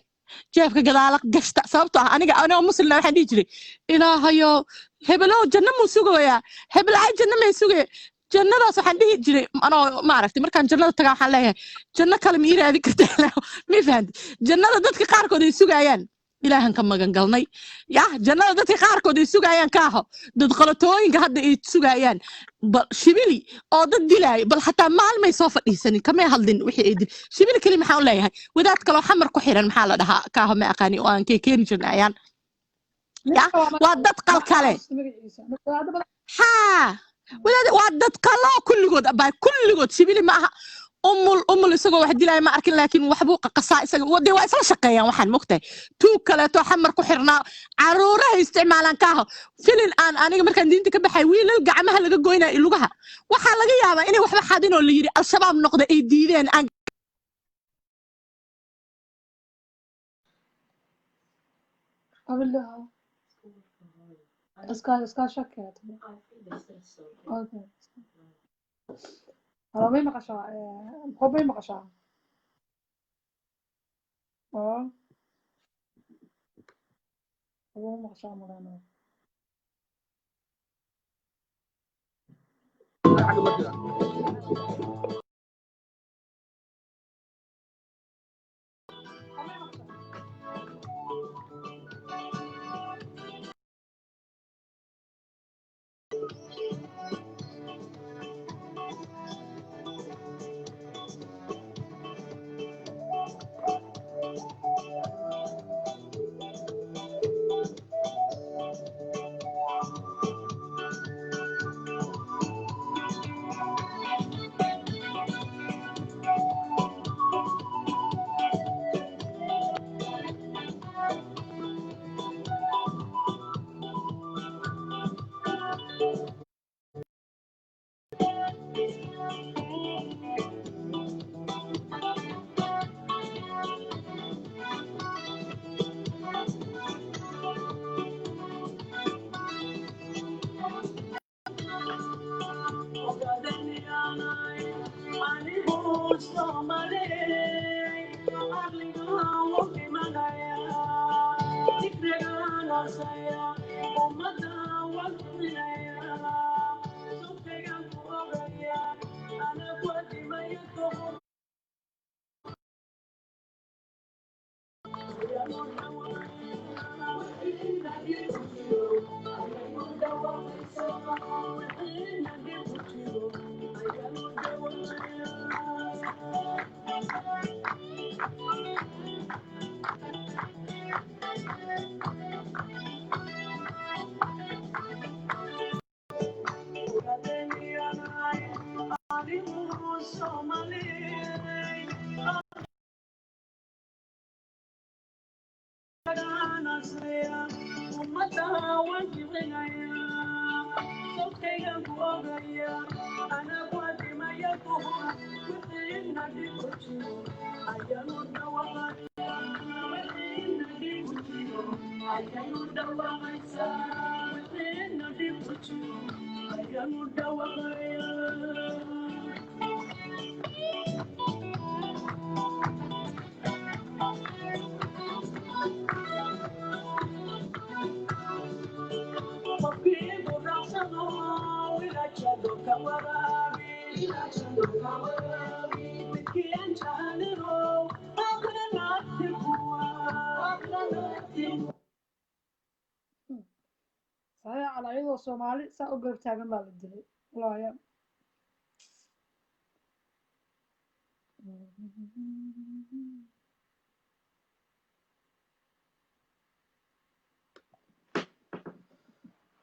Jeebka gadaala gashta, sababtoo ah aniga anigoo Muslimna waxaan dhihi jiray, "Ilaahayo, hebelow janno muu sugayaa? Hebelaay janno may sugaya?" Jannadaas waxaan dhihi jiray anoo maaragtay, markaan jannada tagaa waxaan leeyahay, "Janno kale ma ii raadin kartaa?" Mi fahanti? Jannada dadka qaarkood ay sugaayaan Ilaahan ka magan galnay. Yah, jannada dadka qaarkood ay sugaayaan, kaaho, dad qalatooyinka hadda ay sugaayaan, bal Shibili oo dad dilaayo, bal xataa maalmay soo fadhiisanin, kamay hadlin wixii ay dil. Shibili keli maxaa u leeyahay? Wadaad kaloo Xamar ku xiran, maxaa la dhahaa, kaaho, ma aqaani, oo aan kee keeni jirna ayaan. Ya, waa dad qalkale. Haa, wadaad waa dad qaloo kulligood, abaa, kulligood. Shibili ma aha Umul. Umul isagoo wax dilaya ma arkin, laakiin waxbuu qaqasaa isaga. Dee waa isla shaqeeyaan waxaan mogtahay. Tuug kaleeto Xamar ku xirnaa, caruuraha isticmaalaan, kaaho. Filin aan aniga markaan diinta ka baxay, wiilal gacmaha laga goynaya, lugaha, waxaa laga yaabaa inay waxba xadin oo la yidhi Al-Shabaab noqda, ay diideen aan. قبل इसका शक है तुम्हें? Okay, halo, may maqashaa? Muxuu may maqashaa? Oo ma maqashaa maleynayo. Saada Cali iyadoo Soomaali saa u garab taagan baa la dilay, wallaahi.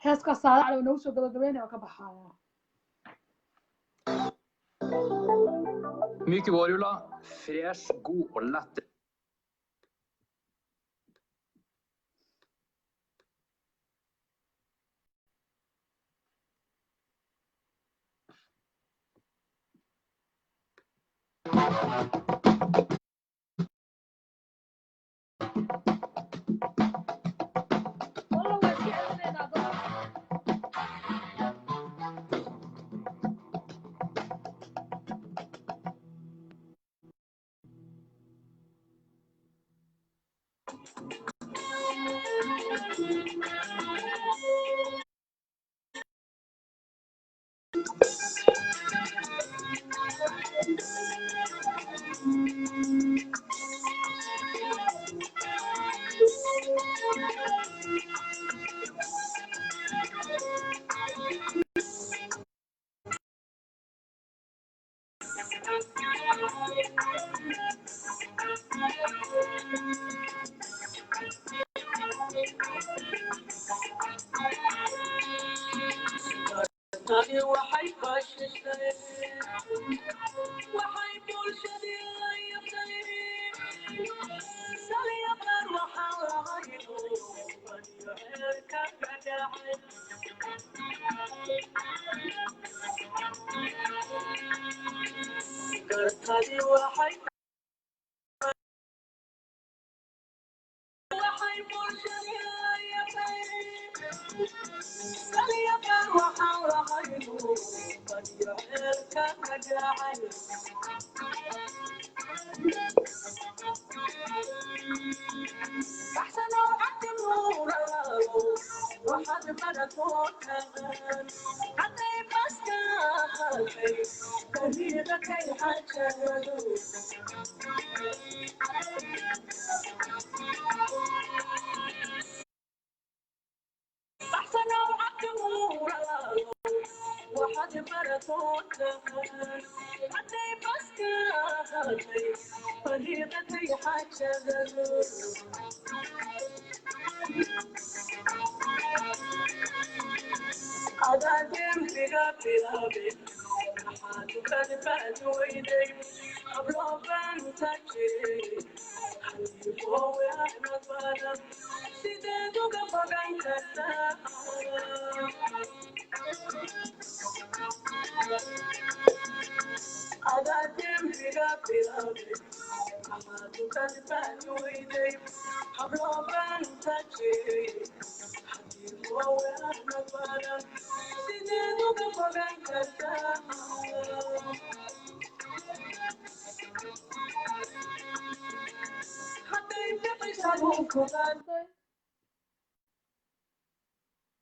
Heeskaas Saada Cali waa noogu soo gabagabeynaya, waa ka baxayaa. Myk i vårjula. Fresh, god og lett. Wallah, waa iska celinaynaa dadka.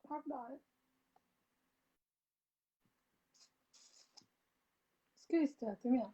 Maxaa ku dhacay? Iska istaagtay miya?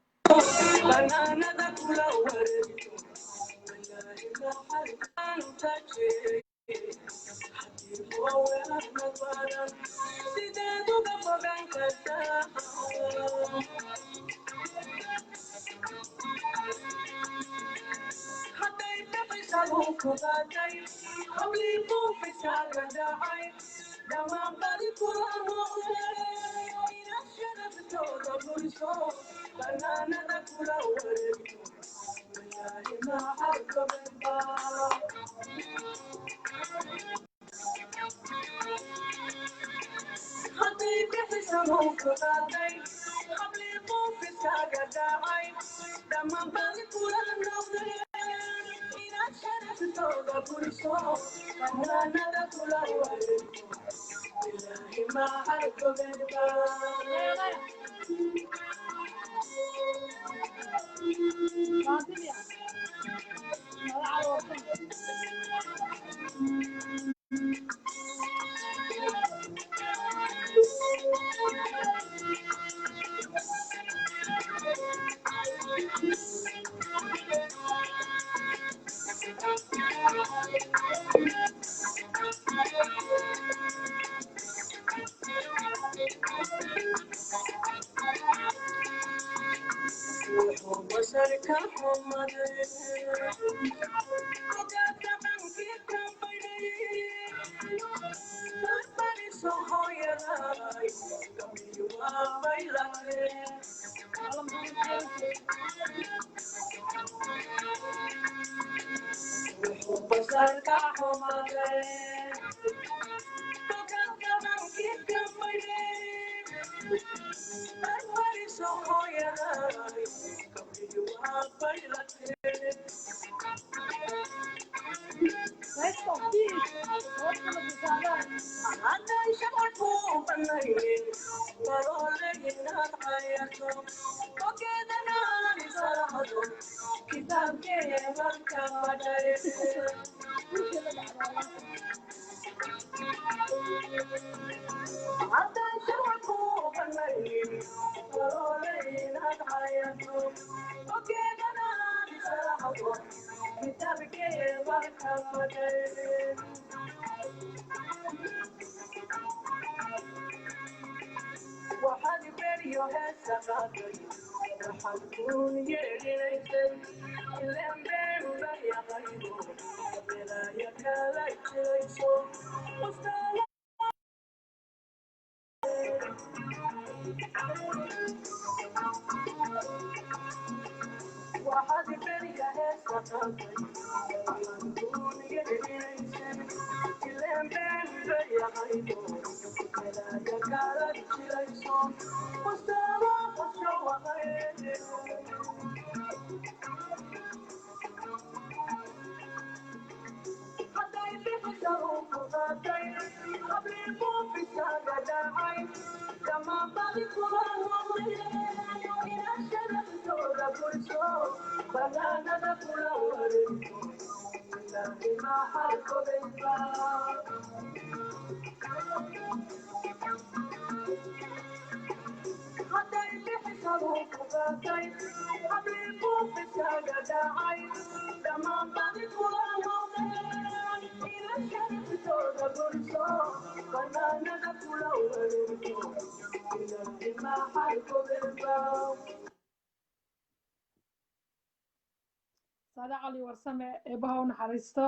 Saada Cali Warsame, eebaha u naxariisto.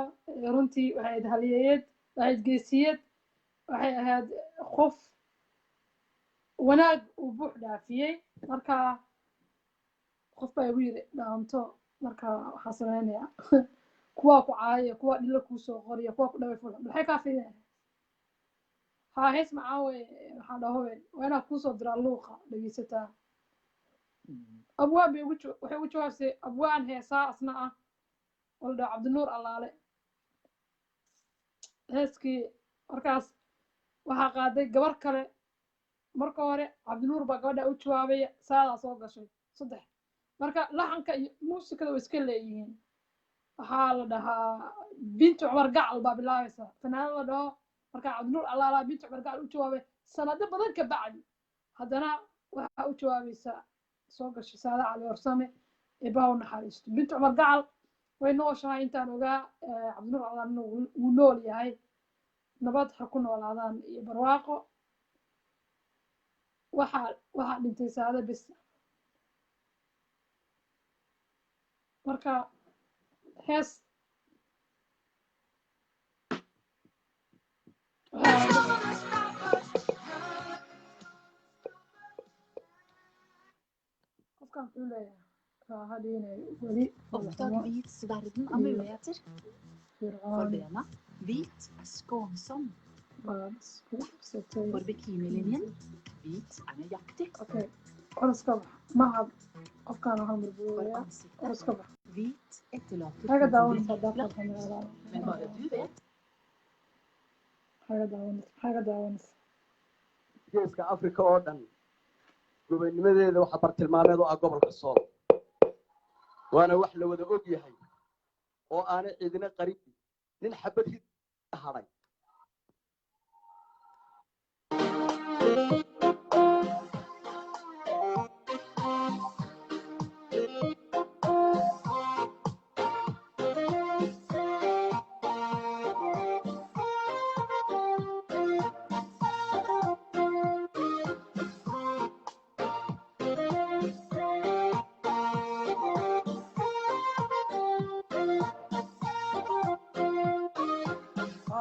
Runtii waxay ahayd haliyeed, waxay ahayd geesiyad, waxay ahayd qof wanaag uu buux dhaafiyey. Marka qof baa igu yiri dhaanto, marka waxaa sameynaya kuwaa ku caayaya, kuwaa dhilo kuu soo qoriya, kuwaa ku dhaway fulan, maxay kaa filinaya? Haa, hees macaan wey. Waxaan dhahowe waa inaad kuusoo diraa luuqa dhegeysataa. Abwaan bay ugu waxay ugu jawaabsay abwaan heesaa asna ah oo la dhaho Cabdinuur Allaale. Heeskii markaas waxaa qaaday gabar kale. Marka hore Cabdinuur baa gabadha u jawaabay, saadaa soo gashay saddex. Marka laxanka iyo muusikada way iska leeyihiin. Waxaa la dhahaa Bintu Cumar Gacal baa bilaabaysa, fanaanad la dhaho. Marka Cabdinuur Allaalaa Bintu Cumar Gacal u jawaabay sanado badan ka bacdi, haddana waxaa u jawaabaysa soo gashay Saada Cali Warsame, eebaha u naxariisto. Bintu Cumar Gacal way nooshahay intaan ogaa. Cabdinuur Allaalna wuu nool yahay. Nabad ha ku noolaadaan iyo barwaaqo. Waxaa dhintay Saada bis. Marka hees Qofkan muxuu leeyahay? Raahadiinay weli Oppdag madaxnimo hvits verden av iyo muligheter. For fircooni bena hvit er skånsom. Baad isku qabsatay. For bikinilinjen hvit er nøyaktig. Okay, oros ka bax mahad. Qofkaan hal mar For buugayaa. Oros ka ansiktet bax. hvit etterlater Maxaa ka huden din daawanaysaa glatt. daaqadka magaalada? Men bare du vet. Maxaa ka daawanaysa? Maxaa ka daawanaysa? Geeska Afrika oo dhan gobonnimadeeda waxaa bartilmaameed u ah gobolka Sool, waana wax la wada og yahay oo aanay cidina qarin nin xabad hid hadhay.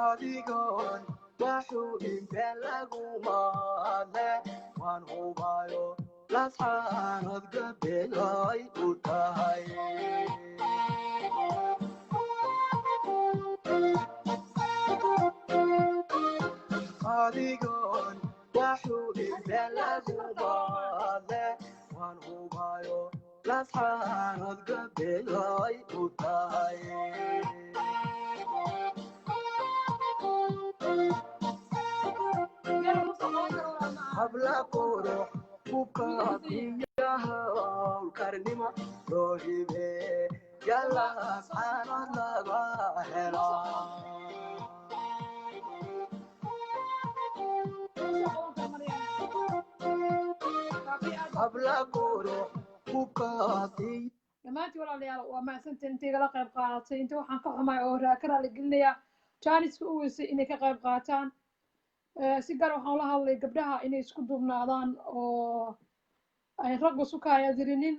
Adigoon waxuu inta laguma hadle, waan hubayo lasxaanood gabelay u tahay. Adigoon waxuu inta laguma hadle, waan hubayo lasxaanood gabelay u tahay. Habla qurux hubka howlkarnimo loo hibe yalaas caanood laga helaa. Habla qurux hubka. Dhammaantii walaalayaal, waa mahadsantiin intii igala qayb qaadatay. Inta waxaan ka xumaay oo ka raali gelinayaa jaaniska u weysay inay ka qayb qaataan. Si gaar waxaan ula hadlay gabdhaha inay isku duubnaadaan oo ay raggu isu kaayadirinin.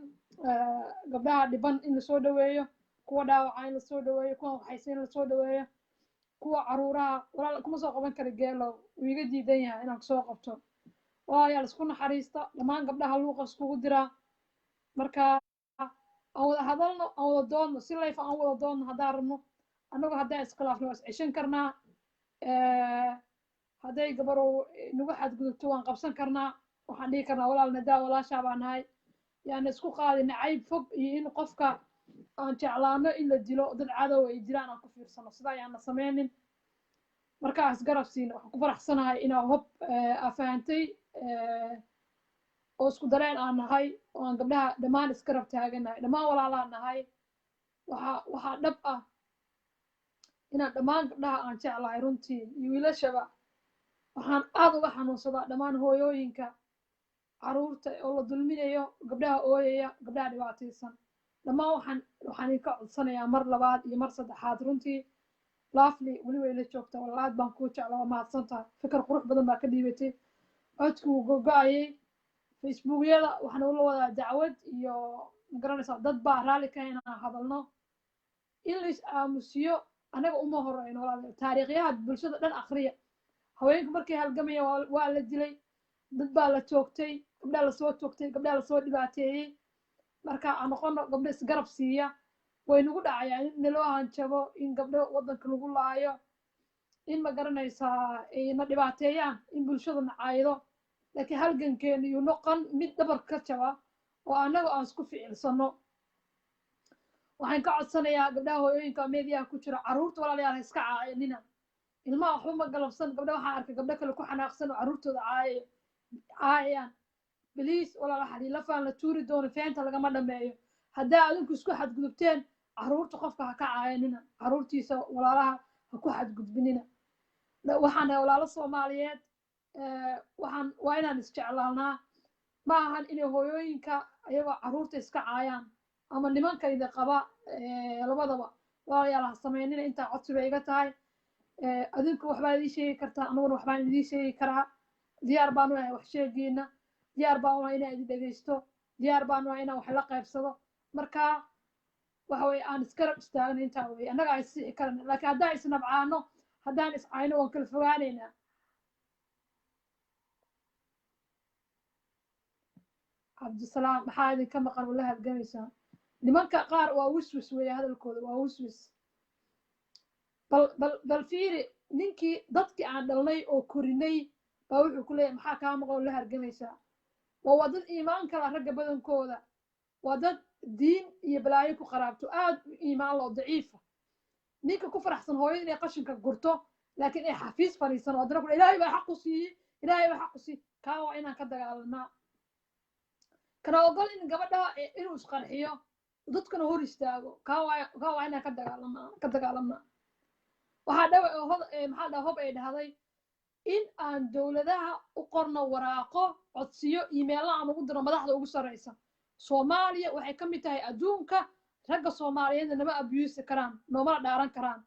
Gabdhaha dhiban in lasoo dhaweeyo, kuwa dhaawaca in lasoo dhaweeyo, kuwa waxaysan in lasoo dhaweeyo, kuwa caruuraha. Walaal, kuma soo qaban kara, Geelow wuu iga diidan yahay inaan kusoo qabto. Walaalayaal, isku naxariista. Dhammaan gabdhaha luuqa iskugu diraa. Marka aan wada hadalno, aan wada doodno, si layfa aan wada doodno haddaan rabno. Annagu haddaan iskhilaafno waa is ceshan karnaa. Hadday gabarow nagu xadgudubto waan qabsan karnaa, waxaan dhihi karnaa walaal nadaa, walaashaa baa nahay. Yaana isku qaadin cayb fog iyo in qofka aan jeclaano in la dilo, dad cadow ay dilaan aan ku fiirsano. Sidaa ayaana sameynin. Markaa isgarab siino. Waxaan ku faraxsanahay inaa hob aa fahantay oo isku dareen aan nahay oo aan gabdhaha dhammaan isgarab taaganahay, dhammaan walaalaan nahay. Waxaa dhab ah inaan dhammaan gabdhaha aan jeclahay runtii iyo wiilashaba. Waxaan aad uga xanuunsadaa dhammaan hooyooyinka caruurta oo la dulminayo, gabdhaha ooyaya, gabdhaha dhibaataysan dhammaan. Waxaan idinka codsanayaa mar labaad iyo mar saddexaad runtii. Laafli weli way la joogtaa. Walaal, aad baan kuu jeclaa, waa mahadsan tahay. Fikir qurux badan baa ka dhiibatay. Codku wuu gogo-ayay. Facebookyada waxaan ula wadaa dacwad iyo magaranaysaa dad baa raalli ka inaan hadalno. In la is aamusiyo anaga uma horeyno, walaalayaal. Taariikhyaha bulshada dhan akhriya. Haweenku markay halgamayaan waa la dilay, dad baa la toogtay, gabdhaa lasoo toogtay, gabdhaa lasoo dhibaateeyey. Marka aan noqono gabdho isgarab siiya. Way nagu dhacayaa in naloo hanjabo, in gabdho waddanka lagu laayo, in ma garanaysaa ay na dhibaateeyaan, in bulshada na caaydo, laakiin halgankeenu yuu noqon mid dhabar ka jaba oo annaga aan isku ficilsano. Waxaan ka codsanayaa gabdhaha hooyooyinka meediyaha ku jira carruurta, walaalayaal, ha iska caayinina. Ilmaha waxba ma galabsan. Gabdha waxaan arkay gabdho kale ku xanaaqsan oo carruurtooda caayayaan. Please walaal, waxaa lafaan la tuuri doono feenta lagama dhameeyo. Haddaa adinku isku xadgudubteen, carruurta qofka ha ka caayanina, carruurtiisa walaalaha ha ku xadgudbinina. Waxaan nahay walaalo Soomaaliyeed. Waxaan waa inaan isjeclaanaa. Ma ahan inay hooyooyinka ayagoo carruurta iska caayaan ama nimanka idin qaba labadaba. Walaalayaal, ha sameynina. Intaa codsi bay iga tahay. Adinku waxbaa idiin sheegi kartaa, aniguna waxbaan idiin sheegi karaa. Diyaar baan u ahay wax sheegiina, diyaar baan u ahay inaan idin dhegeysto, diyaar baan u ahay inaan wax la qaybsado. Marka waxa weye aan isgarab istaagno. Intaa weye annaga ay sixi karana, laakiin haddaan isnabcaano, haddaan iscayno, waan kala fogaanaynaa. Cabdisalaam, maxaa idinka maqan oo la halgamaysaan? Nimanka qaar waa wiswis weeye, hadalkooda waa wiswis. Bal fiiri, ninkii dadkii aan dhalnay oo korinay baa wuxuu ku leeyahay, maxaa kaa maqan oo la halgamaysaa? Waa dad iimaan kala, ragga badankooda waa dad diin iyo balaayo ku qaraabto, aad u iimaan loo daciifa. Ninka ku faraxsan hooyada inay qashinka gurto, laakiin ay xafiis fadhiisan oo haddana ku Ilaahay baa xaq u siiyey, Ilaahay baa xaq u siiyey, kaa waa inaan ka dagaalanaa. Kana ogol in gabadha inuu isqarxiyo, dadkuna hor istaago, kaa waa inaan ka dagaalamnaa. Waxaa dhawa oo hod maxaa dhaha, Hob ay dhahday in aan dowladaha u qorno waraaqo codsiyo, iimeelo aan ugu dirno madaxda ugu sarreysa. Soomaaliya waxay ka mid tahay adduunka. Ragga Soomaaliyeedna nama abuse karaan, noomala dhaaran karaan.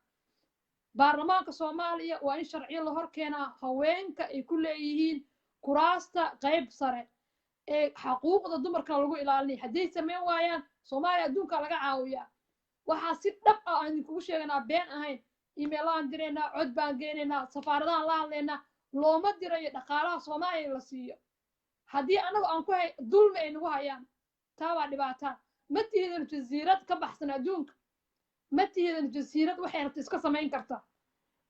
Baarlamaanka Soomaaliya waa in sharciyo la hor keenaa haweenka ay ku leeyihiin kuraasta qayb sare ee xaquuqda dumarka lagu ilaalinaya. Hadday samayn waayaan, Soomaaliya adduunka laga caawiyaa. Waxaa si dhab ah aan idinkugu sheeganaa, been ahayn, iimeelaan diraynaa, cod baan geynaynaa, safaaradahan la hadlaynaa. Looma dirayo dhaqaalaha Soomaaliya la siiyo haddii anagu aan ku hay dulmi ay nagu hayaan. Taa waa dhibaata. Ma tihidan jasiirad ka baxsan adduunka, ma tihidan jasiirad waxay rabta iska samayn karta,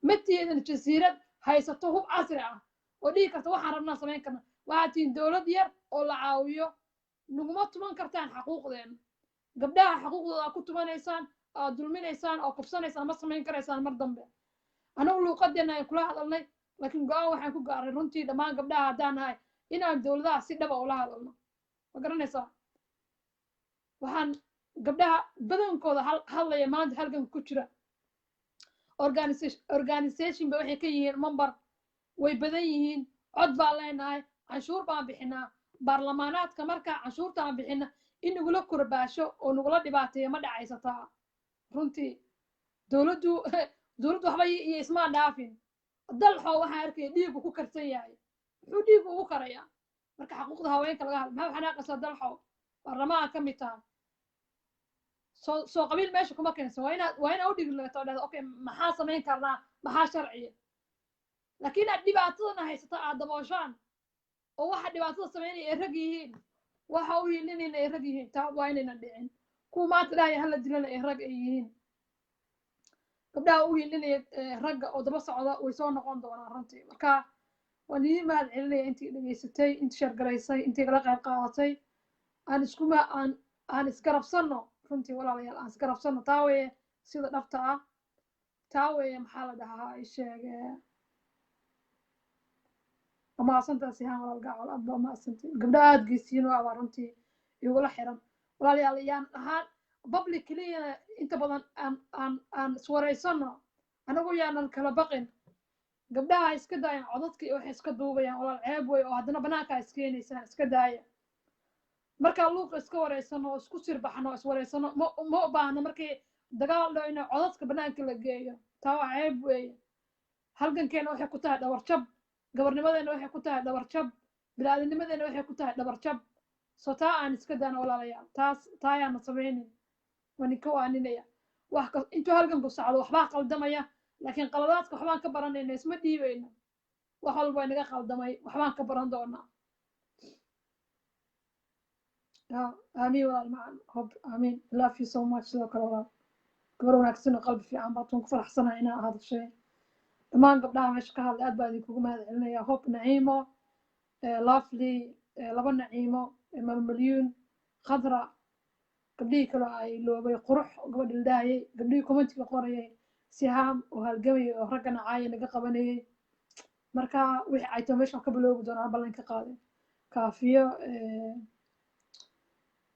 ma tihidan jasiirad haysato hub casri ah oo dhihi karta waxaan rabnaa samayn karna. Waxaad tihiin dowlad yar oo la caawiyo. Naguma tuman kartaan xaquuqdeena. Gabdhaha xaquuqdooda aad ku tumanaysaan, aad dulminaysaan oo kufsanaysaan, ma samayn karaysaan mar dambe. Anagu luuqadeena aan kula hadalnay, laakiin go-aan waxaan ku gaaray runtii dhammaan gabdhaha haddaan nahay inaan dowladaha si dhaba ula hadalno. Ma garanaysaa? Waxaan gabdhaha badankooda hadlaya maanta halganka ku jira organization ba waxay ka yihiin member, way badan yihiin. Cod baan leenahay, canshuur baan bixinaa baarlamaanaadka. Markaa canshuurta aan bixina in nagula korbaasho oo nagula dhibaateeyo ma dhacaysataa. Runtii dowladdu waxba iyo ismaa dhaafin. Dalxoo waxaan arkaya dhiigu ku karsan yahay. Muxuu dhiigu ugu karayaa marka xaquuqda haweenka laga hadlo? Maxaa xanaaqaysaa, Dalxow? Baarlamaanka ka mid taha. Soo qabiil meesha kuma keensan. Waa inaad u dhiglato, dhahdo, okay, maxaa samayn karnaa, maxaa sharciya? Laakiin aad dhibaatadana haysata aad dabooshaan oo waxa dhibaatada samaynaya ay rag yihiin, waxa u hiilinayna ay rag yihiin, taa waa inaynan dhicin. Kuwa maanta dhahaya hala dilana ay rag ay yihiin, gabdhaha u hiilinaya ragga oo daba socda way soo noqon doonaan runtii. Marka waan idiin mahad celinaya intii dhegaysatay, intii share garaysay, intii kala qayb qaadatay. Aan iskuma aan isgarabsanno runtii, walaalayaal, aan isgarabsanno. Taa weeye sida dhabta ah, taa weeye. Maxaa la dhahaa, i sheege. Waa mahadsantahay Sihaan, walaal gacal, aad baa mahadsantihin. Gabdho aad geesiyiin u ah baa runtii igula xiran. Walaalayaal, yaan ahaan public keliyana inta badan aan iswareysano, anagu yaanan kala baqin. Gabdhaha ha iska daayaan codadka iyo waxay iska duubayaan, walaal, ceeb wey oo haddana banaanka ha iskeenaysaan, iska daaya. Markaa luuqa iska wareysano oo isku sirbaxno, iswareysano, ma u baahno markii dagaal dhaco in codadka banaanka la geeyo. Taa waa ceeb weeye. Halgankeena waxay ku tahay dhabarjab, gabarnimadeena waxay ku tahay dhabarjab, bini'aadinimadeena waxay ku tahay dhabarjab. So taa aan iska daano, walaalayaal. Taas taa ayaana samaynin, waan idinka waaninaya. Wax ka intuu halganku socdo waxbaa qaldamaya, laakiin qaladaadka waxbaan ka baranayna, isma dhiibayno. Wax walba inaga qaldamay waxbaan ka baran doonaa. Aamiin walaal macan Hob, aamiin. Love you so much. Sidoo kale walaal, gabar wanaagsan oo qalbi fiican baad. Waan ku faraxsanahay inaa hadashay. Dhammaan gabdhaha meesha ka hadlay aad baa idinkugu mahad celinaya: Hob, Naciimo, Lovely, laba Naciimo, Mama Malyuun, Khadra, gabdhihii kale ay loobay, Qurux gabadha la dhahayay, gabdhihii commentiga qorayay, Sihaam oo halgamayay oo ragga nacaaya naga qabanayay. Marka wixii ayto meesha ka biloobi doonaan ballan ka qaaday Kaafiyo.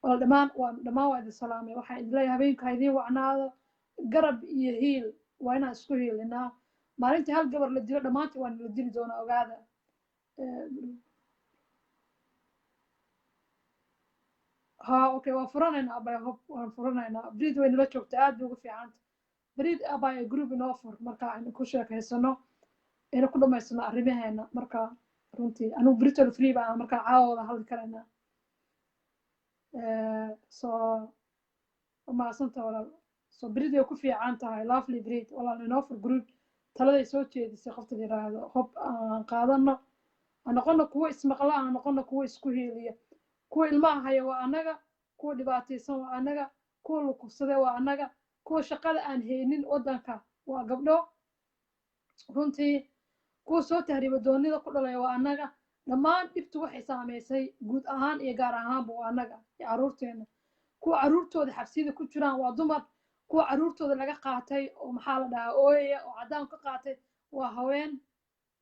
Wala dhammaan waa idin salaamay. Waxaan idin leeyahay habeenka ha idiin wacnaado. Garab iyo hiil waa inaan isku hiilinaa. Maalintii hal gabar la dilo, dhammaantii waa nala dili doonaa, ogaada. Ha, okay, waa furanaynaa abay Hob, waan furanaynaa. Brid way nala joogtaa, aad bay ugu fiicanta Brid. Abay, group inoo fur marka aynu ku sheekaysano, aynu ku dhamaysano arrimaheena. Marka runtii anigu britol free baan, marka caawa wada hadli karaynaa. So mahadsanta walaal. So Brid way ku fiican tahay. Lovely Brid, walaal, inoo fur group. Taladay soo jeedisay qofta la yiraahdo Hob aan qaadano, aan noqono kuwo ismaqla, aan noqono kuwo isku hiiliya. Kuwa ilmaha haya waa annaga, kuwa dhibaataysan waa annaga, kuwa la kufsaday waa annaga, kuwa shaqada aan haynin waddanka waa gabdho runtii, kuwa soo tahriiba doonida ku dhalaya waa annaga. Dhammaan dhibtu waxay saamaysay guud ahaan iyo gaar ahaanba waa annaga iyo carruurteena. Kuwa carruurtooda xabsiyada ku jiraan waa dumar, kuwa carruurtooda laga qaatay oo, maxaa la dhahaa, ooyaya oo caddaan ka qaatay waa haween.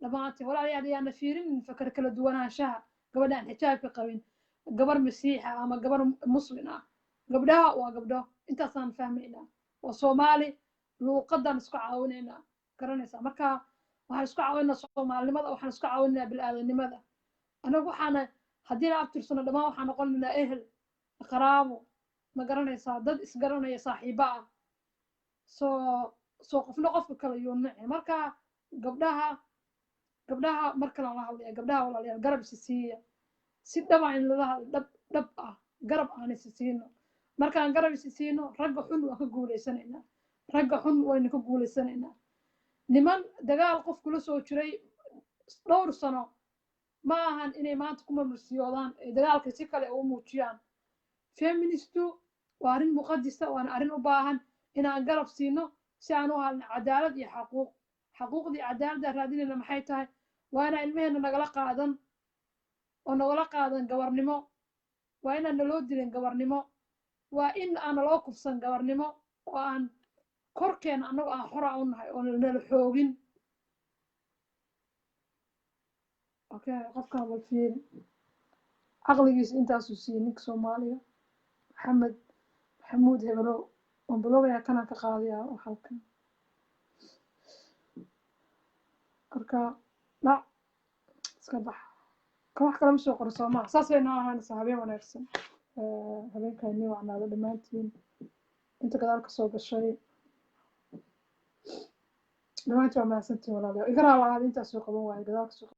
Dhammaantiin, walaalayaal, yaana fiirinin fakar kala duwanaanshaha, gabadha aan xijaabka qabin, gabar masiixa ama gabar Muslin ah. Gabdhaha waa gabdho, intaasaan fahmaynaa, waa Soomaali, luuqadan isku caawinaynaa, garanaysaa? Marka waxaan isku caawinaa Soomaalinimada, waxaan isku caawinaynaa bilaadanimada. Anagu waxaana haddii abtirsano dhammaan waxaan noqonaynaa ehel, qaraabo, ma garanaysaa, dad isgaranaya, saaxiibo ah. Soo qofna qofka kale yuu nici. Marka gabdhaha mar kalaan la hadlaya, gabdhaha, walaalayaal, garab isi siiya si dhaba in lala hadlo, dhab dhab ah. Garab aan isi siino. Markaan garab isi siino, ragga xun waan ka guulaysanaynaa, ragga xun waynu ka guulaysanaynaa. Niman dagaal qof kula soo jiray dhowr sano ma ahan inay maanta ku marmarsiyoodaan ee dagaalka si kale u muujiyaan. Feministu waa arrin muqadisa, waana arrin u baahan inaan garab siino si aan u halno cadaalad iyo xaquuq. Xaquuqdii cadaaladda raadinayna maxay tahay? Waa inaan ilmaheena nagala qaadan oo nagala qaadan gabarnimo, waa inaan naloo dilin gabarnimo, waa in aan naloo kufsan gabarnimo, oo aan korkeena annagu aan xora u nahay oo nala xoogin. Okay, qofkan bal fiiri caqligiisa intaasuu siiyey ninka Soomaaliga, Maxamed Maxamuud Hebelow. Waan bilowgayaa, kanaan ka qaadayaa oo halkan. Marka dhac iska bax, kan wax kale ma soo qoro soomaa. Saasay noo ahaanaysaa. Habeen wanaagsan. Habeenkaa inii wacnaado dhammaantiin. Inta gadaal kasoo gashay dhammaantiin waa mahadsantiin, walaalayaal. Iga raalahaada intaasoo qaban waayo gadaal kasoo.